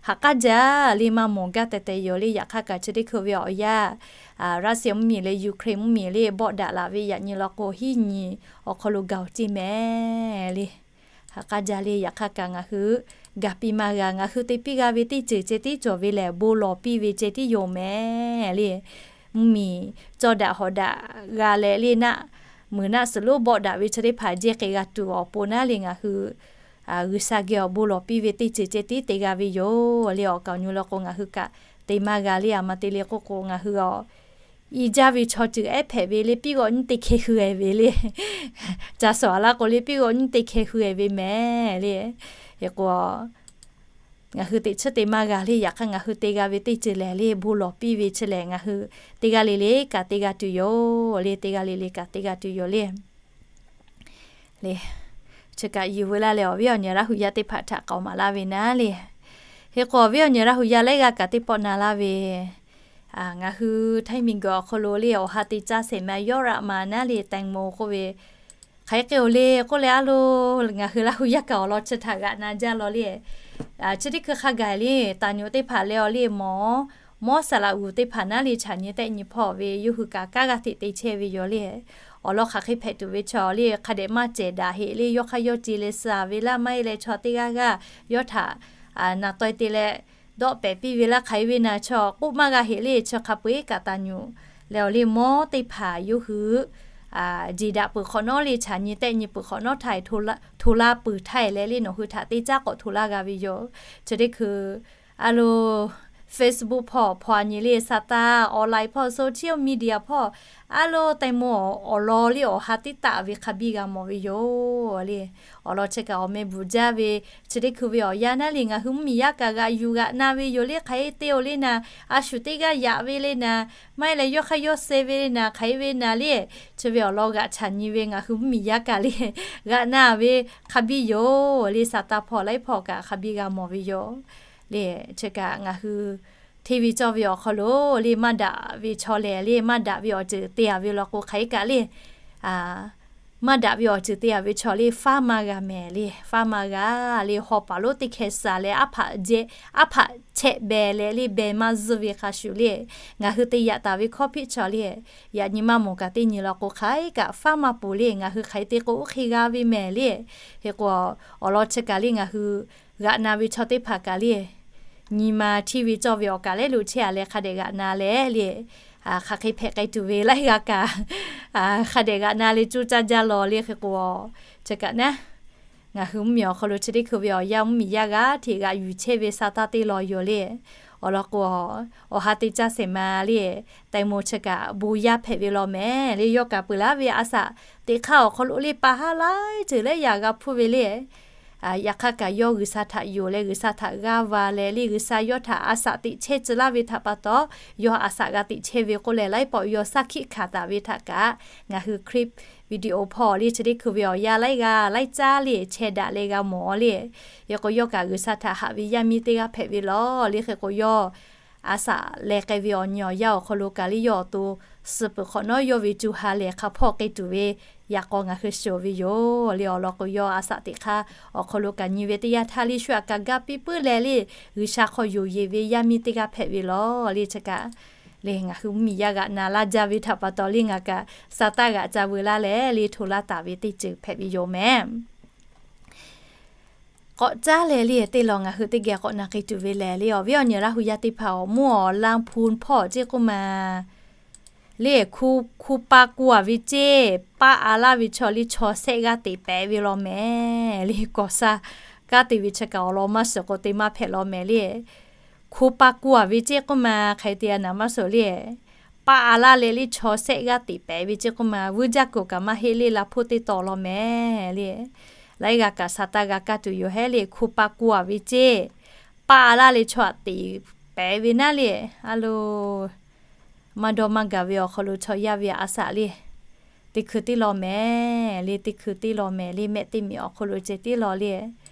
ha k'aˉ jaˇ le, maˇ mawˬ gaˇ tehꞈ tehꞈ yoˬ le. Yaꞈ hk'aˇ kaꞈ chi teˇ hkui ve awˬ yanˇ, Russia mvuhˇmiˬ leh Ukraine mvuhˇmiˬ le bawˆ daꞈ laˬ ve yaꞈ nyi law k'o, hiˉ nyi awˬ hk'aw lo gaˬ-oˬ ceˇ mehˍ le. Ha k'aˉ jaˇ le. Yaꞈ hk'aˇ kaꞈ ngaˬ hui gaˬ piˇ maˇ g'a. Ngaˬ hui te piˇ g'a ve teˇ ceuˬ ceh tiˉ cawˬ ve lehˬ, bon lawˬ piˇ ve ceh tiˉ yoˬ mehˍ le. Mvuhˇmiˬ cawˇ daꞈ hawꞈ daꞈ g'a leh le, naˆ muiˬ naˆ suhˍ lonˉ bawˆ daꞈ ve chi teˇ hpaˍ jehˇ k'ai g'a tuˬ awˬ pon naˉ le, ngaˬ hui G'uiˬsha geh awˬ bon lawˬ piˇ ve teˇ ceuˬ ceh tiˉ te g'a ve yoˬ le. Awˬ kaˍ awˬ nyi law k'o, ngaˬ hui kaꞈ te maˇ g'a le. A ma te le k'oˆ k'o, ngaˬ hui awˬ i jaˇ ve chaw ceuˬ ehˉ hpehꞈ ve le, piˇ g'awꞈ nyiˇ te hkeh hui e ve le. Ca suhˍ a laˇ k'o le, piˇ g'awꞈ nyiˇ te hkeh hui e ve mehˍ le. Hk'e k'o, ngaˬ hui teꞈ chiˉ te maˇ g'a le. Yaꞈ hk'aˇ ngaˬ hui te g'a ve teˇ ceuˬ lehˬ le, bon lawˬ piˇ ve chi lehˬ, ngaˬ hui teˇ g'aˇ le le kaꞈ te g'a tuˬ yoˬ le. Teˇ g'aˇ le le kaꞈ te g'a tuˬ yoˬ le. Le, chi kaꞈ yuˬ veu laˇ leh awˬ viˉ awˬ nyi Laˇ hu yaˇ teˇ hpaˍ htaꞈ k'aoˍ maˍ laˇ ve naˉ le. Hk'e k'o, awˬ viˉ awˬ nyi Laˇ hu yaˇ laiˉ g'aˇ kaꞈ teˇ pawˆ na laˇ ve, ngaˬ hui Htaiˇ miˬguiˬ awˬ hk'aw lo le awˬ ha te caˇ shehˍ ma yawˇ raꞈ ma naˉ le, แตงโม k'oˆ ve, hk'aˬ hk'e k'o le k'oˆ leh a lo, ngaˬ hui Laˇ hu yaˇ kaꞈ awˬ lawn chi htaꞈ g'aꞈ na jaˇ law le. Chi teˇ hkui hk'a gaˬ le, taˍ nyuꞈ teˇ hpaˍ leh awˬ le mawˬ, mawˇ saˍ laꞈ g'uˬ teˇ hpaˍ naˉ le chaꞈ nyi tehˆ nyi hpawˇ ve yawˇ hui kaꞈ kanˉ g'aˇ hteꞈ te chehˇ ve yoˬ le. Awˬ lawn hk'aˬ hk'e hpehꞈ tuˬ ve chaw le, hk'a dehꞈ maˇ cehˬ daꞈ heꞈ le, yawˇ hk'aˇ yawˇ ce leh suh ve laˇ maˇ heˆ leh, chaw teˇ g'aˇ g'aˇ yawˇ htaꞈ naˬ taw e te leh dawˆ pehˍ piˇ ve laˇ hk'aˬ e ve naˬ, chaw k'oˆ maˇ g'a heꞈ le. Chi hk'a peu eˬ kaꞈ taˍ nyuꞈ leh awˬ le mawˇ teˇ hpaˍ yawˇ hui jeˬ daꞈ peuˬ hk'awꞈ nawˉ le, chaꞈ nyi tehˆ nyi peuˬ hk'awꞈ nawˉ htaˇ, hto la peuˬ htaˇ leh le, nawˬ hui htaꞈ teˇ caˉ k'awꞈ hto laˇ g'a ve yoˬ. Chi teˇ hkui a lo, Facebook hpawˇ hpaw a nyi le, sa taˇ online hpawˇ social media hpawˇ, a lo แตงโม awˬ lawn le awˬ ha teˇ taˆ ve hk'a biˇ g'a mawˬ ve yoˬ le. Awˬ lawn chi kaꞈ awˬ meh bvuhˬ jaˇ ve, chi teˇ hkui ve awˬ yanˇ naˉ le ngaˬ hui mvuhˇmiˬ yaˇ kaꞈ g'aꞈ yuˬ g'aꞈ na ve yoˬ le. Hk'aˬ hk'e te-oˬ le naˍ, a shuˍ teˇ g'aˇ yaꞈ ve le naˍ, maˇ heˆ leh yawˇ hk'aˇ yawˇ suh ve le naˍ, hk'aˬ hk'e ve naˍ le, chi ve awˬ lawn g'aꞈ chaꞈ nyi ve ngaˬ hui mvuhˇmiˬ yaˇ kaꞈ le g'aꞈ na ve hk'a biˇ yoˬ le. Sa taˇ hpawˇ laiˉ hpawˇ kaꞈ hk'a biˇ g'a mawˬ ve yoˬ le. Chi kaꞈ ngaˬ hui hteˇ ve cawˇ ve awˬ hk'aw lo le maˇ daꞈ ve chaw lehˬ le maˇ daꞈ ve awˬ ceuˬ te-a ve law k'o hk'aˬ hk'e kaꞈ le maˇ daꞈ ve awˬ ceuˬ te-a ve chaw le faˉ maˇ g'a mehˍ le, faˉ maˇ g'a le. Haw paˍ lonˉ teˇ hkeh saˍ leh aˉ hpaꞈ jehˇ, aˉ hpaꞈ chehˆ beh leh le beh maˇ zuhˇ ve hk'a shuˍ le, ngaˬ hui te yaꞈ taˍ ve hkawˇ hpiˆ chaw le, yaꞈ nyi maˇ mawˬ kaꞈ teˇ nyi law k'o hk'aˬ hk'e kaꞈ faˉ maˇ poˬ le. Ngaˬ hui hk'aˬ hk'e te k'o oˇ hk'e g'a ve mehˍ le. Hk'e k'o, awˬ lawn chi kaꞈ le ngaˬ hui g'aꞈ na ve chaw teˇ hpaˍ kaꞈ le, nyi ma hteˇ ve cawˇ ve awˬ kaˬ lehˉ lo chehˇ-a leh hk'a dehꞈ g'aꞈ na leh le, hk'aˬ hk'e hpehꞈ k'ai tuˬ ve laiˉ g'aˇ kaꞈ hk'a dehꞈ g'aꞈ na le coˇ caˇ jaˇ law le. Hk'e k'o, chi kaꞈ naˉ ngaˬ hui mvuhˇmiˬ awˬ hk'aw lo chi teˇ hkui ve awˬ yanˇ mvuhˇmiˬ yaˇ g'aˇ hteꞈ g'aꞈ yuˬ chehˇ ve sa taˇ teˇ law yoˬ le. Awˬ lawn k'o, awˬ ha te caˇ shehˍ ma le, แตงโม chi kaꞈ bon yaˇ hpehꞈ ve law mehˍ le. Yawˇ kaꞈ peuˬ laˇ ve a shaꞈ teꞈ hk'aˇ awˬ hk'aw lo le pa haˉ laiˉ ceuˬ laiˉ yaꞈ g'a hpuˇ ve le. Yaꞈ hk'aˇ kaꞈ yawˇ G'uiˬsha htaꞈ yonˍ leh G'uiˬsha htaꞈ g'aˇ va leh le G'uiˬsha yawˇ htaꞈ a shaꞈ teꞈ chehˇ tcuh laˇ ve htaꞈ pa taw, yawˇ a shaꞈ g'a teꞈ chehˇ ve k'oˆ leh laiˉ pawˆ yawˇ shaˉ hkiˆ hkanˍ taˍ ve htaꞈ kaꞈ ngaˬ hui คลิปวิดีโอ hpawˇ le chi teˇ hkui ve awˬ yanˇ laiˉ g'aˇ laiˉ caˉ le chehˇ daꞈ leh g'a mawˬ le. Hk'e k'o yawˇ kaꞈ G'uiˬsha htaꞈ haꞈ ve yaˇ miˇ teˇ g'aˇ hpehꞈ ve law le. Hk'e k'o yawˇ a shaꞈ leh k'ai ve awˬ nyi awˬ yanˇ awˬ hk'aw lo kaꞈ le yawˇ awˬ to suh peuˬ hk'awꞈ nawˉ yawˇ ve co ha lehˬ hk'a hpawˇ k'ai tuˬ ve yaꞈ k'aw ngaˬ hui shiˍ ve yoˬ le. Awˬ lawn k'o yawˇ a shaꞈ teꞈ hk'aˇ awˬ hk'aw lo kaꞈ nyi ve teˇ yanˇ htaˇ le shu aꞈ kaꞈ gaˇ piˇ puiˉ leh le G'uiˬsha hk'aw yonˍ yeˬ ve yaˇ miˇ teˇ g'aˇ hpehꞈ ve law le. Chi kaꞈ le ngaˬ hui mvuhˇmiˬ yaˇ g'aꞈ na laˇ jaˇ ve htaꞈ pa taw le ngaˬ kaꞈ sa taˇ g'aꞈ ca veu laˇ leh le hto laˇ taˍ ve teˇ ceuˬ hpehꞈ ve yoˬ mehˍ. K'awꞈ caˉ leh le teˇ law ngaˬ hui teˇ geh k'awꞈ na k'ai tuˬ ve lehˬ le awˬ viˉ awˬ nyi Laˇ hu yaˇ teˇ hpaˍ awˬ moˇ awˬ Laˇ hpu hpawˇ ceˇ k'oˆ ma le, hku, hku pa ku-a ve ceˇ paˆ-a laˇ ve chaw le chaw sehˆ g'aˇ teꞈ pehˍ ve law mehˍ le. Kawˬ sha kanˉ te ve chi kaꞈ awˬ lawn maˇ shiˍ k'o te maˇ hpehꞈ law mehˍ le. Hku pa ku-a ve ceˇ k'oˆ ma hk'aˬ hk'e te-a naˍ maˇ shiˍ le. Paˆ-a laˇ leh le chaw sehˆ g'aˇ teꞈ pehˍ ve ceˇ k'oˆ ma vuiˇ jaˇ kuiˬ kaꞈ maˇ heˆ le la hpoˇ teˇ taw law mehˍ le. Laiˉ g'aˇ kaꞈ sa taˇ g'a kaˇ tuˬ yoˬ hehˉ le. Hku pa ku-a ve ceˇ paˆ-a laˇ leh chaw aꞈ teꞈ pehˍ ve naˉ le. A lo maˇ dawˇ maˇ gaˬ ve awˬ hk'aw lo chaw yaˇ ve a shaꞈ le teˇ hkui teˇ law mehˍ le, teˇ hkui teˇ law mehˍ le, mehˆ teˇ miˬ awˬ hk'aw lo ceh tiˉ law le.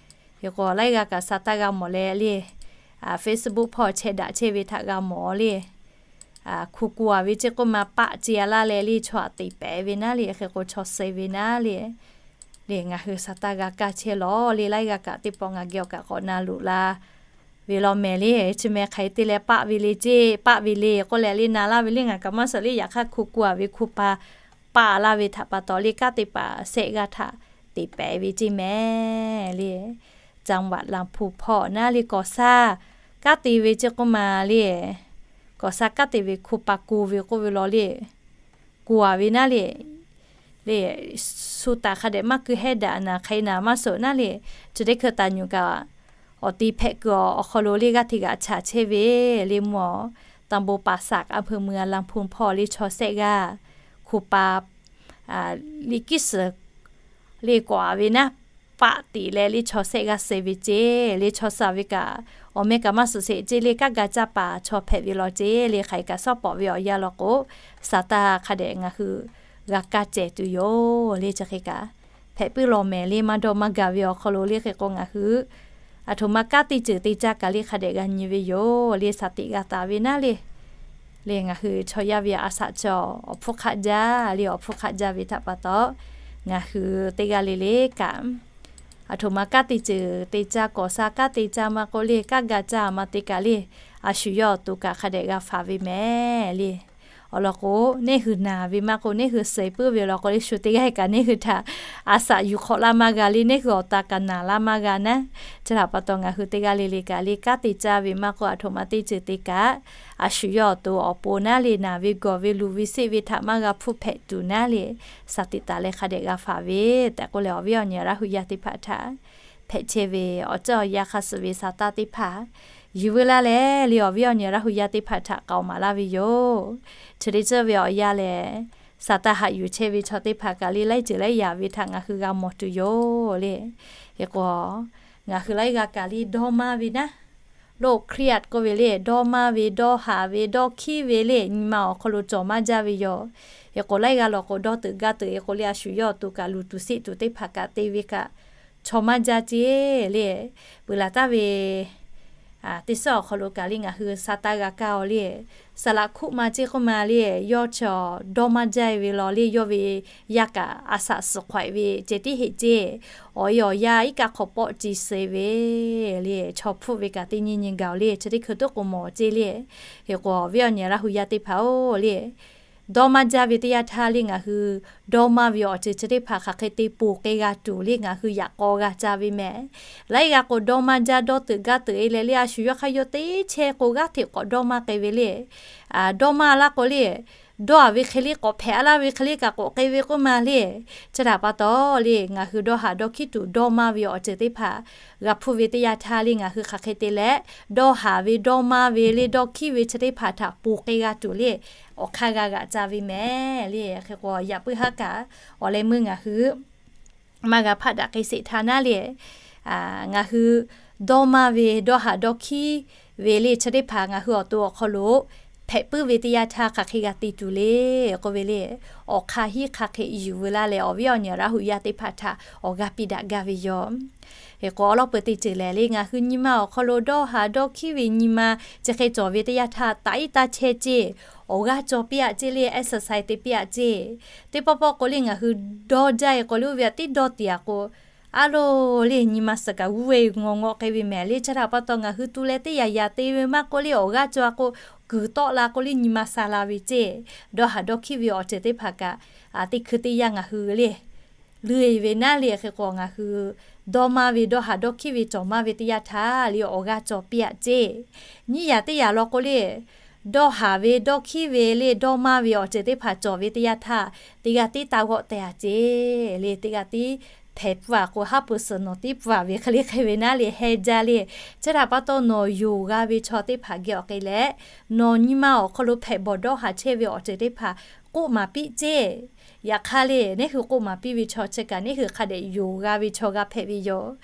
Hk'e k'o laiˉ g'aˇ kaꞈ sa taˇ g'a mawˬ leh le, Facebook hpawˇ chehˇ daꞈ chehˇ ve htaꞈ g'a mawˬ le. Hku ku-a ve ceˇ k'oˆ ma paˆ ce-a laˇ leh le chaw aꞈ teꞈ pehˍ ve naˉ le. Hk'e k'o chaw suh ve naˉ le, le ngaˬ hui sa taˇ g'a kaˇ chehˇ law le. Laiˉ g'aˇ kaꞈ teˇ pawˆ ngaˬ geh awˬ kaꞈ k'awꞈ na loꞈ la ve law mehˍ le. Chi mehˍ hk'aˬ hk'e te leh paˆ ve le ceˇ paˆ ve le k'oˆ leh le na laˇ ve le ngaˬ kaꞈ maˇ shiˍ le. Yaꞈ hk'aˇ hku ku-a ve hku pa paˆ-a laˇ ve htaꞈ pa taw le kanˉ te paˍ sehˆ g'aˇ htaꞈ teꞈ pehˍ ve ceˇ mehˍ le. จังหวัดลำพูน hpawˇ naˉ le kawˬ sha kanˉ te ve ceˇ k'oˆ ma le, kawˬ sha kanˉ te ve hku pa ku ve k'oˆ ve law le, ku-a ve naˉ le, le shu taˍ hk'a dehꞈ maˇ keu hehˉ daꞈ naˍ hk'e naˍ maˇ shiˍ naˉ le. Chi teˇ hkui taˍ nyuˬ kaꞈ awˬ ti hpehꞈ kuiˬ awˬ hk'aw lo le g'aˇ hteꞈ g'aꞈ chaꞈ chehˇ ve le mvuhˇ ตำบลป่าสัก อำเภอเมือง ลำพูน hpawˇ le chaw sehˆ g'aˇ hku pa liꞈ kiˉ suhˍ le kawꞈ-a ve naˉ paˆ teꞈ leh le chaw sehˆ g'aˇ suh ve ceˇ le chaw suh ve kaꞈ awˬ meh kaꞈ maˇ suhˍ sheˍ ceˇ le kanˉ ga caˇ paˍ chaw hpehꞈ ve law ceˇ le. Hk'aˬ hk'e kaꞈ shawˉ pawˍ ve awˬ yanˇ law k'o, sa taˇ hk'a dehꞈ ngaˬ hui g'a kaˇ cehˬ tuˬ yoˬ le. Chi hk'e kaꞈ hpehꞈ puiˉ law mehˍ le maˇ dawˇ maˇ gaˬ ve awˬ hk'aw lo le hk'e k'o ngaˬ hui aˬ htoꞈ ma kanˉ teˇ ceuˬ te caˇ kaꞈ le hk'a dehꞈ g'a nyi ve yoˬ le. Shaˍ tiꞈ g'a taˍ ve naˉ le, le ngaˬ hui chaw yaˇ ve a shaꞈ chaw awˬ hpfuhˇ hk'aˆ jaˇ le awˬ hpfuhˇ hk'aˆ jaˇ ve htaꞈ pa taw, ngaˬ hui teˇ g'aˇ le le kaꞈ aˬ htoꞈ ma kanˉ teˇ ceuˬ te caˇ kawˬ sha kanˉ te caˇ maˇ k'oˆ le kanˉ ga caˇ maˇ te kaꞈ le, a shu yawˇ awˬ to kaꞈ hk'a dehꞈ g'a faˍ ve mehˍ le. Awˬ lawn k'o, neˇ hui naˬ ve maˇ k'oˆ, neˇ hui suh puiˉ ve law k'o le shu teˇ g'aˇ kaꞈ neˇ hui htaꞈ a shaꞈ yuˬ hk'awꞈ laˇ maˇ g'a le, neˇ hui awˬ ta kaꞈ naˬ laˇ maˇ g'a naˉ. Chi htaꞈ pa taw ngaˬ hui teˇ g'aˇ le le kaꞈ le kanˉ te caˇ ve maˇ k'oˆ, aˬ htoꞈ ma teˇ ceuˬ te kaꞈ, a shu yawˇ awˬ to awˬ pon naˉ le naˬ ve gawˬ ve luˬ ve seˆ ve htaꞈ maˇ g'a hpfuhˇ hpehꞈ tuˬ naˉ le, shaˍ tiꞈ taˍ leh hk'a dehꞈ g'a faˍ ve tehꞈ k'oˆ leh awˬ viˉ awˬ nyi Laˇ hu yaˇ teˇ hpaˍ htaꞈ hpehꞈ chehˇ ve awˬ ceuˬ awˬ yanˇ hk'a suh ve sa taˇ teˇ hpaˍ Yuˬ veu laˇ leh le, awˬ viˉ awˬ nyi Laˇ hu yaˇ teˇ hpaˍ htaꞈ k'aoˍ maˍ laˇ ve yoˬ. Chi teˇ ceuˬ ve awˬ yanˇ lehˬ, Saˍtanˍ haꞈ yuˬ chehˇ ve chaw teˇ hpaˍ kaꞈ le, laiˉ ceuˬ laiˉ yaꞈ ve htaꞈ ngaˬ hui g'a mawˬ tuˬ yoˬ le. Hk'e k'o, ngaˬ hui laiˉ g'aˇ kaꞈ le dawˇ maˇ ve naˉ, loꞈ hkriꞈ yaˇ k'oˆ ve le, dawˇ maˇ ve, dawˇ haˍ ve, dawˇ hkiˉ ve le, nyi ma awˬ hk'aw lo cawˬ maˇ jaˇ ve yoˬ. Hk'e k'o, laiˉ g'aˇ law k'o dawˇ teuꞈ gaˇ teuꞈ, hk'e k'o le a shu yawˇ awˬ to kaꞈ luˬ tuˬ seˆ tuˬ teˇ hpaˍ kaꞈ te ve kaꞈ chaw maˇ jaˇ ceˇ le. Peuˬ laˬ taˍ ve teˇ suhˉ awˬ hk'aw lo kaꞈ le ngaˬ hui Saˍtanˍ g'a kaˇ-oˬ le. Saˍ laꞈ hkuˆ ma ceˇ k'oˆ ma le, yawˇ chaw dawˇ maˇ jaˇ ve law le, yawˇ ve yaˇ kaꞈ a shaꞈ suhˍ hk'awehꞈ ve ceh tiˉ heˆ ceˇ. Awˬ e awˬ yanˇ iˉ kaˆ hk'aw pawˆ ce suh ve le, chaw hpfuhˆ ve kaꞈ teˇ nyi nyi gaˬ-oˬ le, chi teˇ hkui tuˉ k'o mawˬ ceˇ le. Hk'e k'o, awˬ viˉ awˬ nyi Laˇ hu yaˇ teˇ hpaˍ-oˬ le, dawˇ maˇ jaˇ ve teˇ yanˇ htaˇ le ngaˬ hui dawˇ maˇ ve awˬ ceuˬ chi teˇ hpaˍ hk'aˬ hk'e te ponˬ k'ai g'a tuˬ le ngaˬ hui yaꞈ k'aw g'a ca ve mehˍ. Laiˉ g'aˇ k'o dawˇ maˇ jaˇ, dawˇ teuꞈ gaˇ teuꞈ e leh le a shu yawˇ hk'aˇ yawˇ teˇ chehˇ k'o g'aˇ hteꞈ k'awꞈ dawˇ maˇ k'ai ve le. Dawˇ maˇ laˇ k'o le, dawˇ-a ve hk'e le k'awꞈ hpehꞈ-a laˇ ve hk'e le kaꞈ k'awꞈ k'ai ve k'oˆ ma le. Chi htaꞈ pa taw le, ngaˬ hui dawˇ haˍ dawˇ hkiˉ tuˬ dawˇ maˇ ve awˬ ceuˬ teˇ hpaˍ g'a hpuˇ ve teˇ yanˇ htaˇ le ngaˬ hui hk'aˬ hk'e te leh, dawˇ haˍ ve dawˇ maˇ ve le dawˇ hkiˉ ve chi teˇ hpaˍ htaꞈ ponˬ k'ai g'a tuˬ le awˬ hk'aˇ g'a g'aꞈ ca ve mehˍ le. Hk'e k'o yaꞈ puiˉ haˉ kaꞈ awˬ leh meuˇ ngaˬ hui maˇ g'a hpaˆ daꞈ k'ai sheˍ htaˇ naˉ le, ngaˬ hui dawˇ maˇ ve dawˇ haˍ dawˇ hkiˉ ve le chi teˇ hpaˍ ngaˬ hui awˬ to awˬ hk'aw lo hpehꞈ puiˉ ve teˇ yanˇ htaˇ hk'aˬ hk'e g'a te tuˬ le k'oˆ ve le, awˬ hk'aˇ hiˉ hk'aˬ hk'e yuˬ veu laˇ leh awˬ viˉ awˬ nyi Laˇ hu yaˇ teˇ hpaˍ htaꞈ awˬ g'aˇ piˇ daꞈ gaˇ ve yoˬ. Hk'e k'o awˬ lawn peuˬ teˇ ceuˬ lehˬ le ngaˬ hui nyi ma awˬ hk'aw lo dawˇ haˍ dawˇ hkiˉ ve nyi ma chi hk'e cawˬ ve teˇ yanˇ htaˇ taꞈ iˉ taˇ chehˇ ceˇ, awˬ g'aˇ cawˬ piˇ-aꞈ ceˇ le, exercise te piˇ-aꞈ ceˇ. Teˇ pawˆ pawˆ k'o le ngaˬ hui dawˇ jaˇ-e k'o le oˇ ve aꞈ tiˉ dawˇ tiꞈ-aꞈ k'o, a loˬ le nyi ma suhˍ kaꞈ g'uˇ ve ngaw ngaw k'ai ve mehˍ le. Chi htaꞈ pa taw ngaˬ hui tu leh teˇ yanˇ yaꞈ te ve maˇ k'oˆ le awˬ g'aˇ cawˬ-a k'o, kuiˬ tawˆ la k'o le nyi ma sha la ve ceˇ. Dawˇ haˍ dawˇ hkiˉ ve awˬ ceuˬ teˇ hpaˍ kaꞈ teˇ hkui teˇ yanˇ ngaˬ hui le luˬ-e ve naˉ le. Hk'e k'o ngaˬ hui dawˇ maˇ ve dawˇ haˍ dawˇ hkiˉ ve cawˬ maˇ ve teˇ yanˇ htaˇ le awˬ g'aˇ cawˬ piˇ-aꞈ ceˇ. Nyiˇ yaꞈ teˇ yaꞈ law k'o le dawˇ haˍ ve dawˇ hkiˉ ve le dawˇ maˇ ve awˬ ceuˬ teˇ hpaˍ cawˬ ve teˇ yanˇ htaˇ, teˇ g'aˇ tiˉ taˇ g'awˆ teh-a ceˇ le, teˇ g'aˇ tiˉ hpehꞈ pfuhˇ-aꞈ k'o haˉ pui suhˍ nawˬ tiˉ pfuhˇ-aꞈ ve hk'e le hk'e ve naˉ le heh jaˇ le. Chi htaꞈ pa taw nawˬ yonˍ g'a ve chaw teˇ hpaˍ geh awˬ k'ai leh, nawˬ nyi ma awˬ hk'aw lo hpehꞈ bawˬ dawˇ haˍ chehˇ ve awˬ ceuˬ teˇ hpaˍ k'oˆ maˍ piˇ ceˇ. Yaꞈ hk'aˇ le neˇ hui k'oˆ maˍ piˇ ve chaw chi kaꞈ neˇ hui hk'a dehꞈ yonˍ g'a ve chaw g'a hpehꞈ ve yoˬ.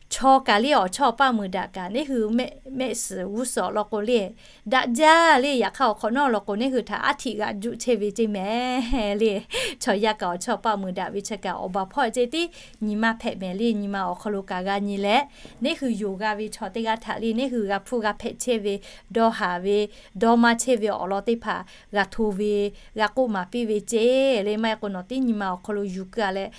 Chaw kaꞈ le awˬ chawˇ awˬ paˆ meuˍ daꞈ kaꞈ neˇ hui mehˆ suhˍ g'uˇ suhˍ awˬ lawn k'o le, daꞈ jaˇ le. Yaꞈ hk'aˇ awˬ hk'awꞈ nawˉ lawn k'o neˇ hui htaꞈ aˉ htiꞈ g'aꞈ juˆ chehˇ ve ceˇ mehˍ le. Chaw yaˇ kaꞈ awˬ chawˇ awˬ paˆ meuˍ daꞈ ve chi kaꞈ awˬ baˬ hpawˇ ceˇ tiˉ nyi ma hpehꞈ mehˍ le. Nyi ma awˬ hk'aw lo kaꞈ g'a nyi leh, neˇ hui yonˍ g'a ve chaw teˇ g'aˇ htaꞈ le neˇ hui g'a hpuˇ g'a hpehꞈ chehˇ ve, dawˇ haˍ ve, dawˇ maˇ chehˇ ve awˬ lawn teˇ hpaˍ g'a hto ve, g'a k'oˆ maˍ piˇ ve ceˇ le. Maˇ heˆ k'o nawˬ tiˉ nyi ma awˬ hk'aw lo yuˬ keu-a leh,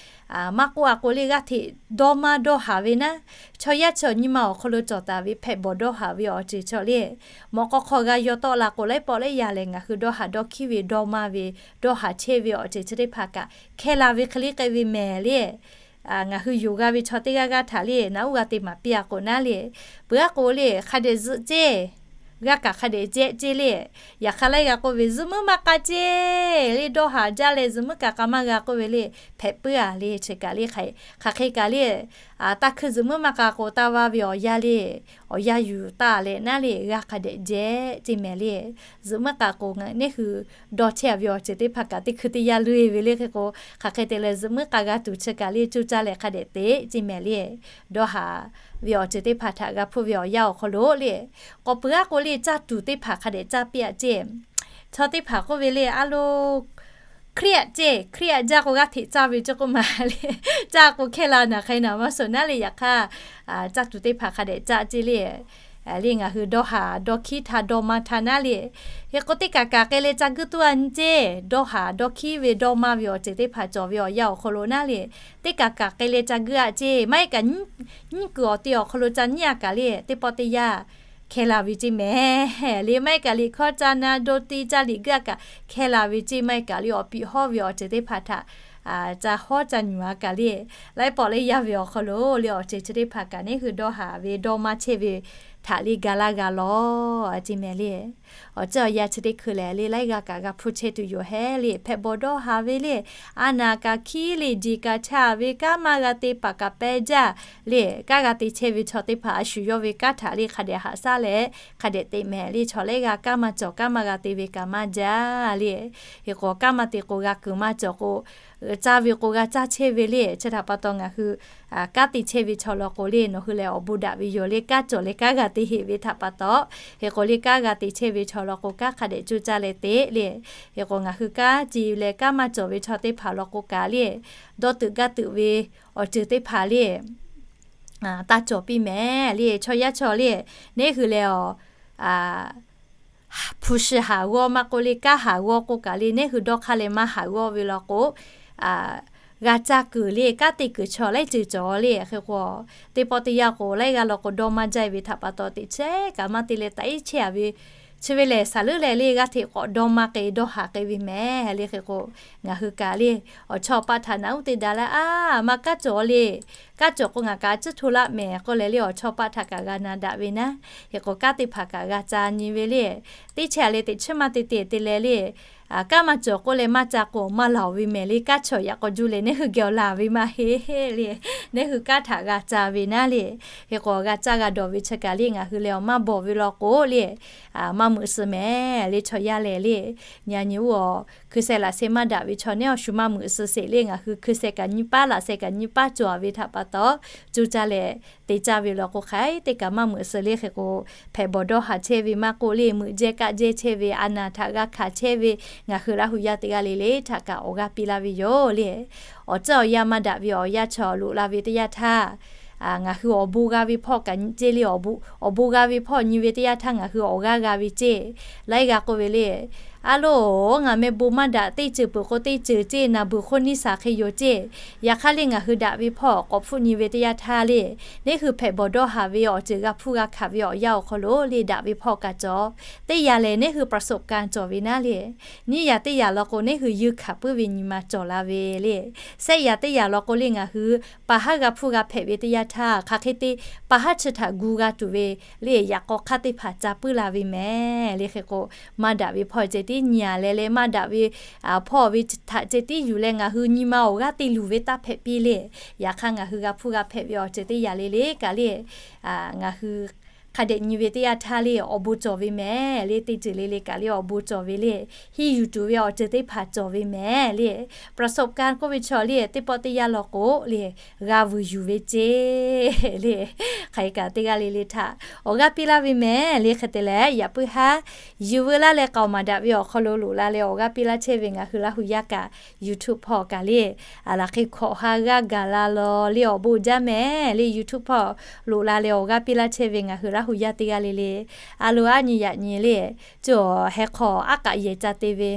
maˇ k'oˆ-a k'o le g'aˇ hteꞈ dawˇ maˇ dawˇ haˍ ve naˉ, chaw yaˇ chaw nyi ma awˬ hk'aw lo cawˬ taˍ ve hpehꞈ bawˬ dawˇ haˍ ve awˬ ceuˬ chaw le, mawꞈ k'aw hk'aw g'a yaw tawˆ la k'o laiˉ pawˆ laiˉ yaˇ lehˬ ngaˬ hui dawˇ haˍ dawˇ hkiˉ ve dawˇ maˇ ve, dawˇ haˍ chehˇ ve awˬ ceuˬ chi teˇ hpaˍ kaꞈ hkehˇ la ve hk'e le k'ai ve mehˍ le. Ngaˬ hui yonˍ g'a ve chaw teˇ g'aˇ g'aˇ htaꞈ le naꞈ uˉ g'a te maˍ piˇ-a k'o naˉ le, peuˬ-a k'o le hk'a dehꞈ zuhꞈ ceˇ, g'a kaꞈ hk'a dehꞈ jehˆ ceˇ le. Yaꞈ hk'aˇ laiˉ g'a k'oˆ ve zuhꞈ muiˉ maˇ k'a ceˇ le, dawˇ haˍ jaˇ leh zuhꞈ muiˉ kaꞈ k'a maˇ g'a k'oˆ ve le, hpehꞈ puiˉ-a le. Chi kaꞈ le hk'aˬ hk'e kaꞈ le, taˇ hkuiˇ zuhꞈ muiˉ maˇ k'a k'o taˇ vaˇ ve awˬ yanˇ le, awˬ yanˇ yuˬ taˍ leh naˉ le g'a hk'a dehꞈ jehˆ ceˇ mehˍ le. Zuhꞈ muiˉ k'a k'o neˇ hui dawˇ chehˇ-a ve awˬ ceuˬ teˇ hpaˍ kaꞈ teˇ hkui teˇ yanˇ luˬ-e ve le. Hk'e k'o hk'aˬ hk'e te leh zuhꞈ muiˉ k'a g'a tuˬ chi kaꞈ le cuˇ caˇ leh hk'a dehꞈ te ceˇ mehˍ le. Dawˇ haˍ ve awˬ ceuˬ teˇ hpaˍ htaꞈ g'a hpuˇ ve awˬ yanˇ awˬ hk'aw lo le, k'awꞈ peuˬ-a k'o le caˇ tuˬ teˇ hpaˍ hk'a dehꞈ caˇ piˇ-a ceˇ. Chaw teˇ hpaˍ k'oˆ ve le a loˬ, Hkriꞈ yaˇ ceˇ, Hkriꞈ yaˇ jaˇ k'o g'aˇ hteꞈ caˇ ve ceˇ k'oˆ ma le, caˇ k'o hkehˇ la naˬ hk'e naˬ maˇ suhˍ naˉ le. Yaꞈ hk'aˇ caˇ tuˬ teˇ hpaˍ hk'a dehꞈ caˇ ceˇ le. Le ngaˬ hui dawˇ haˍ dawˇ hkiˉ htaˇ dawˇ maˇ htaˇ naˉ le, hk'e k'o teˇ kaꞈ kaꞈ k'ai leh ca guiˇ tuˬ-a nyi ceˇ. Dawˇ haˍ dawˇ hkiˉ ve dawˇ maˇ ve awˬ ceuˬ teˇ hpaˍ cawˬ ve awˬ yanˇ awˬ hk'aw lo naˉ le, teˇ kaꞈ kaꞈ k'ai leh ca guiˇ-a ceˇ. Maˇ heˆ kaꞈ nyiˇ kuiˬ awˬ te awˬ hk'aw lo ca nyiˇ-a kaꞈ le teˇ pawˆ teˇ yanˇ hkehˇ la ve ceˇ mehˍ le. Maˇ heˆ kaꞈ liꞈ hkawˇ ca na do te ca liꞈ guiˇ-a kaꞈ hkehˇ la ve ceˇ. Maˇ heˆ kaꞈ le awˬ piˍ hawˉ ve awˬ ceuˬ teˇ hpaˍ htaꞈ ca hawˉ ca nyuˬ-a kaꞈ le laiˉ pawˆ laiˉ yaˇ ve awˬ hk'aw lo le awˬ ceuˬ chi teˇ hpaˍ kaꞈ neˇ hui dawˇ haˍ ve dawˇ maˇ chehˇ ve htaꞈ le ga laˇ g'a lawˬ, a ciˉ mehˍ le. Awˬ ceuˬ awˬ yanˇ chi teˇ hkui lehˬ le, laiˉ g'aˇ kaꞈ g'a hpuˇ chehˇ tuˬ yoˬ hehˉ le. Hpehꞈ bawˬ dawˇ haˍ ve le, a naˍ kaꞈ hkiˉ le, jeˬ kaꞈ chaˇ ve, kanˉ maˇ g'a te, paˍ kaꞈ pehˇ jaˇ le. Kanˉ g'a te chehˇ ve chaw teˇ hpaˍ a shu yawˇ ve kanˉ htaꞈ le hk'a dehꞈ haꞈ shaˉ leh hk'a dehꞈ teꞈ mehˍ le. Chaw laiˉ g'aˇ kanˉ maˇ cawˬ, kanˉ maˇ g'a te ve kaꞈ maˇ jaˇ le. Hk'e k'o, kanˉ maˇ te k'o g'a kuiˬ maˇ cawˬ k'o, caˇ ve k'o g'a caˇ chehˇ ve le. Chi htaꞈ pa taw ngaˬ hui kanˉ te chehˇ ve chaw law k'o le, nawˬ hui lehˬ awˬ bon daꞈ ve yoˬ le. Kanˉ cawˬ leh kanˉ g'a te heꞈ ve htaꞈ pa taw, hk'e k'o le kanˉ g'a te chehˇ ve chaw law k'o, kanˉ hk'a dehꞈ coˇ caˇ leh teꞈ le. Hk'e k'o, ngaˬ hui kanˉ ce leh kanˉ maˇ cawˬ ve chaw teˇ hpaˍ law k'o kaꞈ le, dawˇ teuꞈ gaˇ teuꞈ ve awˬ ceuˬ teˇ hpaˍ le taˇ cawˬ piˇ mehˍ le. Chaw yaˇ chaw le, neˇ hui lehˬ awˬ hpu shi haˍ g'awˇ maˇ k'oˆ le, kanˉ haˍ g'awˇ k'oˆ kaꞈ le, neˇ hui dawˇ hk'aˇ leh maˇ haˍ g'awˇ ve law k'o, g'a caˇ kuiˬ le, kanˉ te kuiˬ chaw laiˉ ceuˬ cawˬ le. Hk'e k'o, teˇ pawˆ teˇ yanˇ k'o laiˉ g'aˇ law k'o dawˇ maˇ jaˇ ve htaꞈ pa taw, teꞈ chehˇ kaꞈ maˇ te leh taꞈ iˉ chehˇ a ve chi ve lehˬ, saˍ leuˉ leh le g'aˇ hteꞈ k'awꞈ dawˇ maˇ k'e, dawˇ haˍ k'e ve mehˍ le. Hk'e k'o, ngaˬ hui kaꞈ le awˬ chawˇ paˆ htaꞈ naꞈ uˉ te daꞈ leh, a, maˇ kanˉ cawˬ le, kanˉ cawˬ k'o ngaˬ kaꞈ a ciˉ hto laˆ mehˍ k'oˆ leh le, awˬ chawˇ paˆ htaꞈ kaꞈ g'a na daꞈ ve naˉ. Hk'e k'o, kanˉ teˇ hpaˍ kaꞈ g'a ca nyi ve le. Teˇ chehˇ a leh teꞈ chiˉ maˇ te te te leh le, kanˉ maˇ cawˬ k'oˆ leh maˇ ca k'o maˇ laˬ ve mehˍ le. Kanˉ cawˬ yaꞈ k'aw juˇ leh neˇ hui geh awˬ laˬ ve maˇ heˆ le. Neˇ hui kanˉ htaꞈ g'a ca ve naˉ le. Hk'e k'o, g'a caˇ g'a dawˬ ve chi kaꞈ le, ngaˬ hui lehˬ awˬ maˇ bawˬ ve law k'o le, maˇ meuꞈ suh mehˍ le. Chaw yaˇ lehˬ le, nyi a nyi uˉ awˬ hkui sheh laꞈ sheh maˇ daꞈ ve chaw neˇ awˬ shu maˇ meuꞈ suh sheˍ le. Ngaˬ hui hkui sheh kaꞈ nyi paˉ, laꞈ sheh kaꞈ nyi paˉ cawˬ ve htaꞈ pa taw, coˇ caˇ leh te caˇ ve law k'o, hk'aˬ hk'e te kaꞈ maˇ meuꞈ suh le. Hk'e k'o, hpehꞈ bawˬ dawˇ haˍ chehˇ ve maˇ k'oˆ le, meuꞈ jehˇ kaˆ jehˇ chehˇ ve, a naˍ htaꞈ g'a hkanˍ chehˇ ve, ngaˬ hui Laˇ hu yaˇ teˇ g'aˇ le le htaꞈ kaꞈ awˬ g'aˇ piˇ laˇ ve yoˬ le. Awˬ ceuˬ awˬ yanˇ maˇ daꞈ ve awˬ yanˇ chaw loꞈ la ve teˇ yanˇ htaˇ, ngaˬ hui awˬ bon g'a ve hpawˇ kaꞈ nyi ceˇ le, awˬ bon g'a ve hpawˇ nyi ve teˇ yanˇ htaˇ ngaˬ hui awˬ g'aˇ g'a ve ceˇ. Laiˉ g'aˇ k'oˆ ve le, a loˬ, ngaˬ meh bon maˇ daꞈ, teˇ ceuˬ peuˬ k'o teˇ ceuˬ ceˇ, naˬ beuˬ hk'oˆ niˇ saˍ hk'e yoˬ ceˇ. Yaꞈ hk'aˇ le ngaˬ hui daꞈ ve hpawˇ k'awꞈ hpfuhˆ nyi ve teˇ yanˇ htaˇ le, neˇ hui hpehꞈ bawˬ dawˇ haˍ ve awˬ ceuˬ g'a hpuˇ g'a hkanˍ ve awˬ yanˇ awˬ hk'aw lo le daꞈ ve hpawˇ kaꞈ cawˬ. Teˇ yanˇ lehˬ neˇ hui ประสบการณ์ cawˬ ve naˉ le, nyiˇ yanˇ teˇ yanˇ law k'o neˇ hui yuˇ hkanˍ puiˉ ve nyi ma cawˬ la ve le. Shehˆ yanˇ teˇ yanˇ law k'o le ngaˬ hui pa haˉ g'a hpuˇ g'a hpehꞈ ve teˇ yanˇ htaˇ, hk'aˬ hk'e te pa haˉ chi htaꞈ gu g'a tuˬ ve le, yaꞈ k'aw hk'aˇ teˇ hpaˍ ca puiˉ la ve mehˍ le. Hk'e k'o, maˇ daꞈ ve hpawˇ ceh tiˉ nyi a leh le, maˇ daꞈ ve hpawˇ ve htaꞈ ceh tiˉ yuˬ leh ngaˬ hui nyi ma awˬ g'aˇ te luˬ ve taˇ hpehꞈ piˇ le. Yaꞈ hk'aˇ ngaˬ hui g'a hpuˇ g'a hpehꞈ ve awˬ ceuˬ teˇ yanˇ le le kaꞈ le, ngaˬ hui hk'a dehꞈ nyi ve teˇ yanˇ htaˇ le awˬ bon cawˬ ve mehˍ le. Teˇ ceuˬ le le kaꞈ le awˬ bon cawˬ ve le. Henˇ yuˬ tuˬ ve awˬ ceuˬ teˇ hpaˍ cawˬ ve mehˍ le. ประสบการณ์ k'oˆ ve chaw le teˇ pawˆ teˇ yanˇ law k'o le, g'a vuiˬ yuˬ ve ceˇ le. Hk'aˬ hk'e kaꞈ teˇ g'aˇ le le htaꞈ awˬ g'aˇ piˇ laˇ ve mehˍ le. Hk'e te leh yaꞈ puiˉ haˉ yuˬ veu laˇ leh k'aoˍ maˍ daꞈ ve awˬ hk'aw lo loꞈ la leh awˬ g'aˇ piˇ laˇ chehˇ ve ngaˬ hui Laˇ hu yaˇ kaꞈ YouTube hpawˇ kaꞈ le, a laˬ hk'e hkawꞈ ha g'aˇ gaˬ la law le awˬ bon jaˇ mehˍ le. YouTube hpawˇ loꞈ la leh awˬ g'aˇ piˇ laˇ chehˇ ve ngaˬ hui Laˇ hu yaˇ teˇ g'aˇ le le, a lo aˉ nyi yaꞈ nyi le, cawˬ heh hk'aw aˉ k'aꞈ yehˬ ca te ve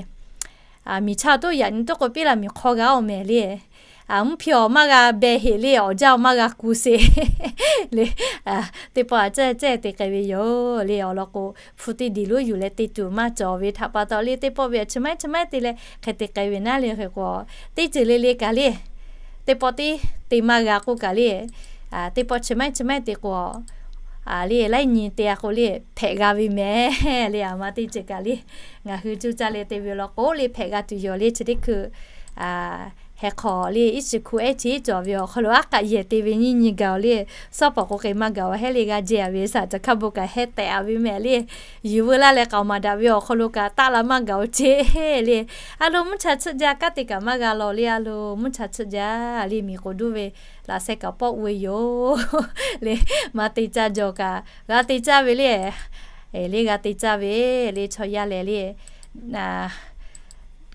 miˬ chaˇ toˉ yaꞈ nyi toˉ k'o piˇ la miˬ hk'aw g'a oˬ mehˍ le. Mvuhˇ hpi awˬ maˇ g'a beh heꞈ le, awˬ jaˇ awˬ maˇ g'a ku sheˍ le. Teˇ pawˆ a cehˇ cehˇ te k'ai ve yoˬ le. Awˬ lawn k'o, hpu teˇ diˬ lonˉ yuˬ leh te tuˬ maˇ cawˬ ve htaꞈ pa taw le, teˇ pawˆ ve a chi maiˉ chi maiˉ te leh hk'e te k'ai ve naˉ le. Hk'e k'o, teˇ ceuˬ le le kaꞈ le, teˇ pawˆ teˇ te maˇ g'a k'oˆ kaꞈ le, teˇ pawˆ chi maiˉ chi maiˉ te k'o, le laiˉ nyi te a k'o le hpehꞈ g'a ve mehˍ le. A ma teˇ ceuˬ kaꞈ le, ngaˬ hui cuˇ caˇ leh te ve law k'o le hpehꞈ g'a tuˬ yoˬ le. Chi teˇ hkui heh hk'aw le iˉ shiˍ hku ehˉ chi cawˬ ve awˬ hk'aw lo aˉ k'aꞈ yehˬ te ve nyiˇ nyi gaˬ oˬ le. Sawˉ pawˍ k'o k'e maˇ gaˬ oˬ hehˉ le g'a jehˇ a ve saˍ caˬ hkaˇ bon kaꞈ heh tehꞈ a ve mehˍ le. Yuˬ veu laˇ leh k'aoˍ maˍ daꞈ ve awˬ hk'aw lo kaꞈ taˆ la maˇ gaˬ oˬ ceˇ le. A lo mvuhˇ cha tsuhˆ jaˇ, kanˉ te kaꞈ maˇ g'a law le. A lo mvuhˇ cha tsuhˆ jaˇ le, miˬ k'oˍ duˇ ve laꞈ sheh kaꞈ pawˆ ve yoˬ le. Maˇ te caˇ jawˬ kaꞈ g'a te caˇ ve le. Le g'a te caˇ ve le, chaw yaˇ lehˬ le,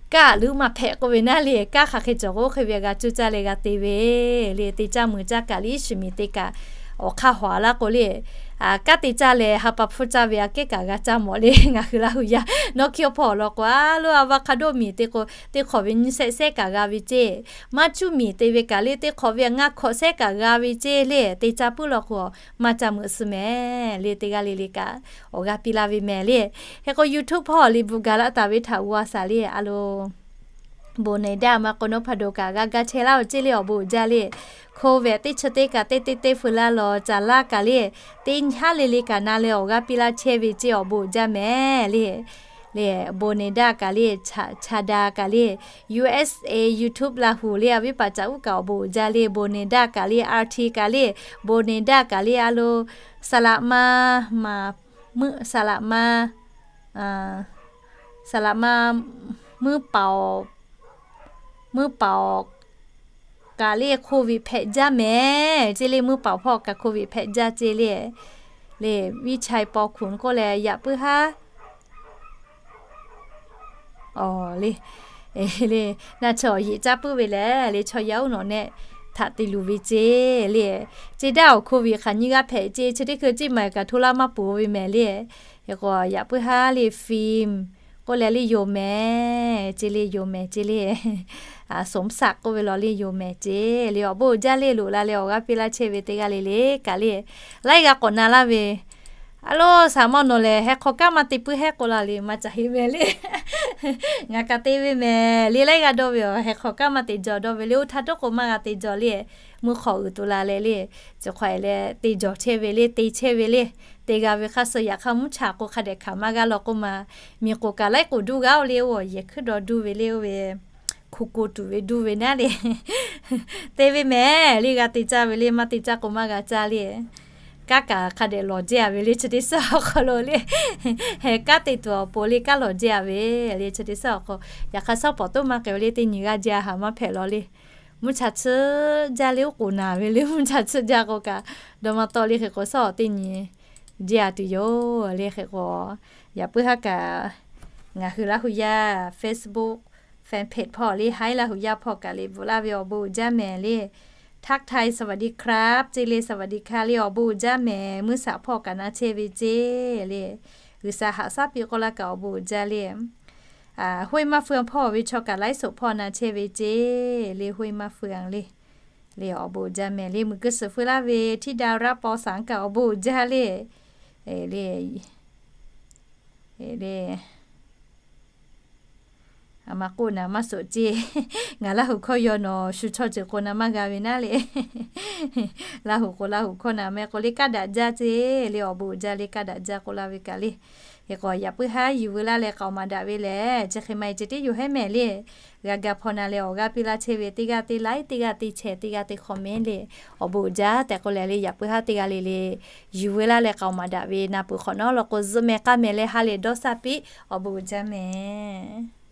kanˉ leuˉ maˇ hpehꞈ k'oˆ ve naˉ le. Kanˉ hk'aˬ hk'e cawˬ k'o hk'e ve g'a cuˇ caˇ leh g'a te ve le. Te caˇ mui caˇ kaꞈ le iˉ shiˍ miˬ te kaꞈ awˬ hk'aˇ hawˍ a laˇ k'o le, kanˉ te caˇ leh ha pa hpfuhˇ caˇ ve aꞈ kehˉ kaꞈ g'a caˇ mawˬ le. Ngaˬ hui Laˇ hu yaˇ nawˉ hkiˇ awˬ hpawˇ awˬ lawn k'o, a lo avocado miˬ te k'o teˇ hk'awꞈ ve nyiˇ shehˆ shehˆ kaꞈ g'a ve ceˇ. Maˇ cuˉ miˬ te ve kaꞈ le teˇ hk'awꞈ ve ngaˇ hkawꞈ shehˆ kaꞈ g'a ve ceˇ le. Te caˇ puiˉ law k'o, maˇ ca meuꞈ suh mehˍ le. Teˇ g'aˇ le le kaꞈ awˬ g'aˇ piˇ laˇ ve mehˍ le. Hk'e k'o YouTube hpawˇ liꞈ bvuhꞈ gaˬ laˇ taˍ ve htaꞈ g'aw shaˍ le. A lo Bon ne daˇ ma k'o nawˉ hpa dawˬ kaꞈ g'a ga chehˇ laˇ-oˬ ceˇ le awˬ bon uiˍ jaˇ le. Hko vehꞈ teˇ chi teˇ kaꞈ teˇ teˇ teˇ feu laˇ lawˬ caˍ laˇ kaꞈ le, teˇ nyi haˉ le le kaꞈ na leh awˬ g'aˇ piˇ laˇ chehˇ ve ceˇ awˬ bon uiˍ jaˇ mehˍ le. Le, bon ne daˇ kaꞈ le, cha daꞈ kaꞈ le, U S A YouTube Laˇ huˍ le a viˉ paˍ caꞈ uˉ kaꞈ awˬ bon uiˍ jaˇ le, bon ne daˇ kaꞈ le, R T kaꞈ le, bon ne daˇ kaꞈ le a lo, saˍ laꞈ ma, ma, saˍ laꞈ ma, saˍ laꞈ ma, muiˇ paoˍ, muiˇ paoˍ kaꞈ le โควิด hpehꞈ jaˇ mehˍ ceˇ le, muiˇ paoˍ hpawˇ kaꞈ โควิด hpehꞈ jaˇ ceˇ le. Le, viˉ chai paw hkunˍ k'oˆ leh yaꞈ puiˉ haˉ le, le, naˆ chaw yeꞈ caˇ puiˉ ve lehˬ le, chaw yaˇ uˉ nawꞈ nehˆ htaꞈ te luˬ ve ceˇ le. Ceˇ daˇ awˬ โควิด hk'aˬ nyi g'a hpehꞈ ceˇ, chi teˇ hkui ciˇ maˬ kaꞈ hto laˇ maˇ peuˬ ve mehˍ le. Hk'e k'o yaꞈ puiˉ haˉ le ฟิล์ม k'oˆ leh le yoˬ mehˍ ceˇ le, yoˬ mehˍ ceˇ le. สมศักดิ์ k'oˆ ve lawˬ le yoˬ mehˍ ceˇ le, awˬ bon uiˍ jaˇ le, loꞈ la leh awˬ g'aˇ piˇ laˇ chehˇ ve teˇ g'aˇ le le kaꞈ le, laiˉ g'a k'awꞈ na laˇ ve. A lo, saˍ maˇ nawˬ lehˬ heh hk'aw kanˉ maˇ te puiˉ hehˉ k'oˆ la le, maˇ caˇ heˆ mehˍ le. Ngaˬ kaꞈ te ve mehˍ le, laiˉ g'a dawˇ ve awˬ heh hk'aw kanˉ maˇ te jaw dawˇ ve le, oˇ htaˇ dawˇ k'o maˇ g'a te jaw le. Mvuhˇ hk'aw uiˍ tuˬ la leh le, chi hk'aw e leh te jaw chehˇ ve le, te chehˇ ve le. Te g'a ve hk'a suh yaꞈ hk'aˇ mvuhˇ chaꞈ k'o hk'a dehꞈ hkanˍ maˇ g'aˇ law k'oˆ ma, miˬ k'oˍ kaꞈ laiˉ k'oˍ duˇ g'a-oˬ le, oˇ awˬ yehˬ hkuiˉ dawˇ duˇ ve le, oˇ ve hku ko tuˬ ve duˇ ve naˉ le. Te ve mehˍ le, g'a te caˇ ve le, maˇ te caˇ k'o maˇ g'a caˇ le. Kanˉ kaꞈ hk'a dehꞈ lawˬ jehˇ a ve le, chi teˇ suhˉ awˬ hk'aw lo le. Heh kanˉ te tuˬ awˬ pon le kanˉ lawˬ jehˇ a ve le, chi teˇ suhˉ awˬ hk'aw. Yaꞈ hk'aˇ shawˉ pawˍ toˉ maˇ k'ai ve le, teˇ nyi g'aˇ jehˇ a haˍ maˇ hpehꞈ law le. Mvuhˇ chaꞈ tsuhˇ jaˇ le, oˉ k'oˍ naˍ ve le, mvuhˇ chaꞈ tsuhˇ jaˇ k'o kaꞈ, dawˇ maˇ tawˆ le hk'e k'o shawˉ teˇ nyi jehˇ a tuˬ yoˬ le hk'e k'o. Yaꞈ puiˉ haˉ kaꞈ ngaˬ hui Laˇ huˍ yaˇ Facebook fan page hpawˇ le, haiˉ Laˇ huˍ yaˇ hpawˇ kaꞈ le bvuhꞈ laˇ ve awˬ bon uiˍ jaˇ mehˍ le. ทักทาย สวัสดีครับ ceˇ le, สวัสดีค่ะ le awˬ bon uiˍ jaˇ mehˍ, mvuhˇ shaˍ hpawˇ kaꞈ na chehˇ ve ceˇ le. G'uiˬ sha haꞈ shaˉ piˇ k'oˆ laˇ kaꞈ awˬ bon uiˍ jaˇ le. Hoˆ maˇ feu hpawˇ ve chaw kaꞈ laiˉ soˍ hpawˇ na chehˇ ve ceˇ le, hoˆ maˇ feu le. Le awˬ bon uiˍ jaˇ mehˍ le, muiˬ kuiˇ suhˍ feu laˇ ve ธิดารัตน์ ปอสัง kaꞈ awˬ bon uiˍ jaˇ le. Le, le, a ma k'oˆ naˍ maˇ soˍ ceˇ. Ngaˬ Laˇ huˍ hkawˇ yaw nawˬ shu chaw ceuˬ k'o na maˇ g'a ve naˉ le. Laˇ huˍ k'o Laˇ huˍ hkawˇ naˍ meh k'o le kanˉ daꞈ jaˇ ceˇ le, awˬ bon uiˍ jaˇ le kanˉ daꞈ jaˇ k'oˆ laˇ ve kaꞈ le. Hk'e k'o yaꞈ puiˉ haˉ yuˬ veu laˇ leh k'aoˍ maˍ daꞈ ve lehˬ, chi hk'e ma e ceh tiˉ yoˬ hehˉ mehˍ le. G'a ga hpaw na leh awˬ g'aˇ piˇ laˇ chehˇ ve teˇ g'aˇ teˇ like, teˇ g'aˇ teˇ share, teˇ g'aˇ teˇ comment le, awˬ bon uiˍ jaˇ tehꞈ k'oˆ leh le, yaꞈ puiˉ haˉ teˇ g'aˇ le le yuˬ veu laˇ leh k'aoˍ maˍ daꞈ ve na peuˬ hk'awꞈ nawˉ law k'o zuhˆ meh k'aˇ meh leh ha lehˬ dawˇ shaˆ piˇ, awˬ bon uiˍ jaˇ mehˍ.